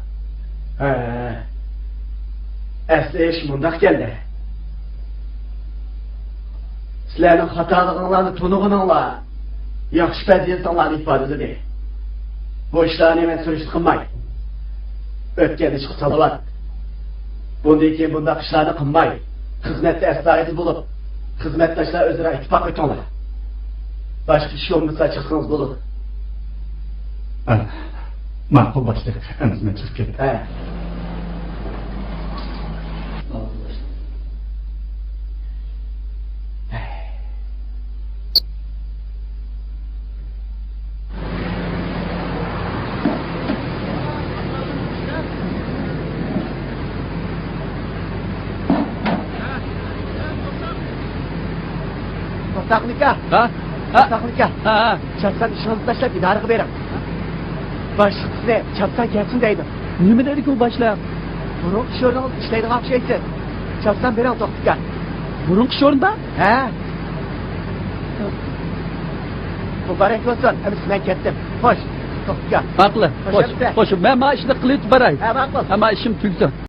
ھە. ئەسلى ئىش مۇنداقكەن-دە. سىلەرنىڭ خاتالىقىڭلارنى تونۇغىنىڭلار ياخشى پەزىلىتىڭلارنى ئىپادىلىدى. بۇ ئىشلارنى مەن سۈرۈشتە قىلماي، ئۆتكەن ئىشقا سالاۋات. بۇندىن كېيىن بۇنداق ئىشلارنى قىلماي، خىزمەتتە ئەستايىدىل بولۇپ، خىزمەتداشلار ئۆزئارا ئىتتىپاق ئۆتۈڭلار. باشقا ئىش بولمىسا، چىقسىڭىز بولىدۇ. ھە، ماقۇل باشلىق، ئەمدى مەن چىقىپ كەتتىم. ھە. توختاڭلىكا. ھە؟ ھە؟ توختاڭلىكا. ھە، ھە. چاپسان ئىشىڭىزنى تاشلاپ ئىدارىگە بېرىڭ. باشلىق سىزنى چاپسان كەلسۇن دەيدۇ. نېمە دەيدىكى ئۇ باشلىق؟ بۇرۇنقى ئىش ئورنىڭىزدا ئىشلەيدىغان ئوخشايسىز. چاپسان بېرىڭ، توختىكا. بۇرۇنقى ئىش ئورنىدا؟ ھە. مۇبارەك بولسۇن. ئەمىسە مەن كەتتىم. خوش، توختىكا. ماقۇل. خوش، خوش، ئەمىسە. خوش. مەن ما ئىشنى قىلىۋېتىپ باراي. ھە، ماقۇل. ھە، ما ئىشىم تۈگىسۇن.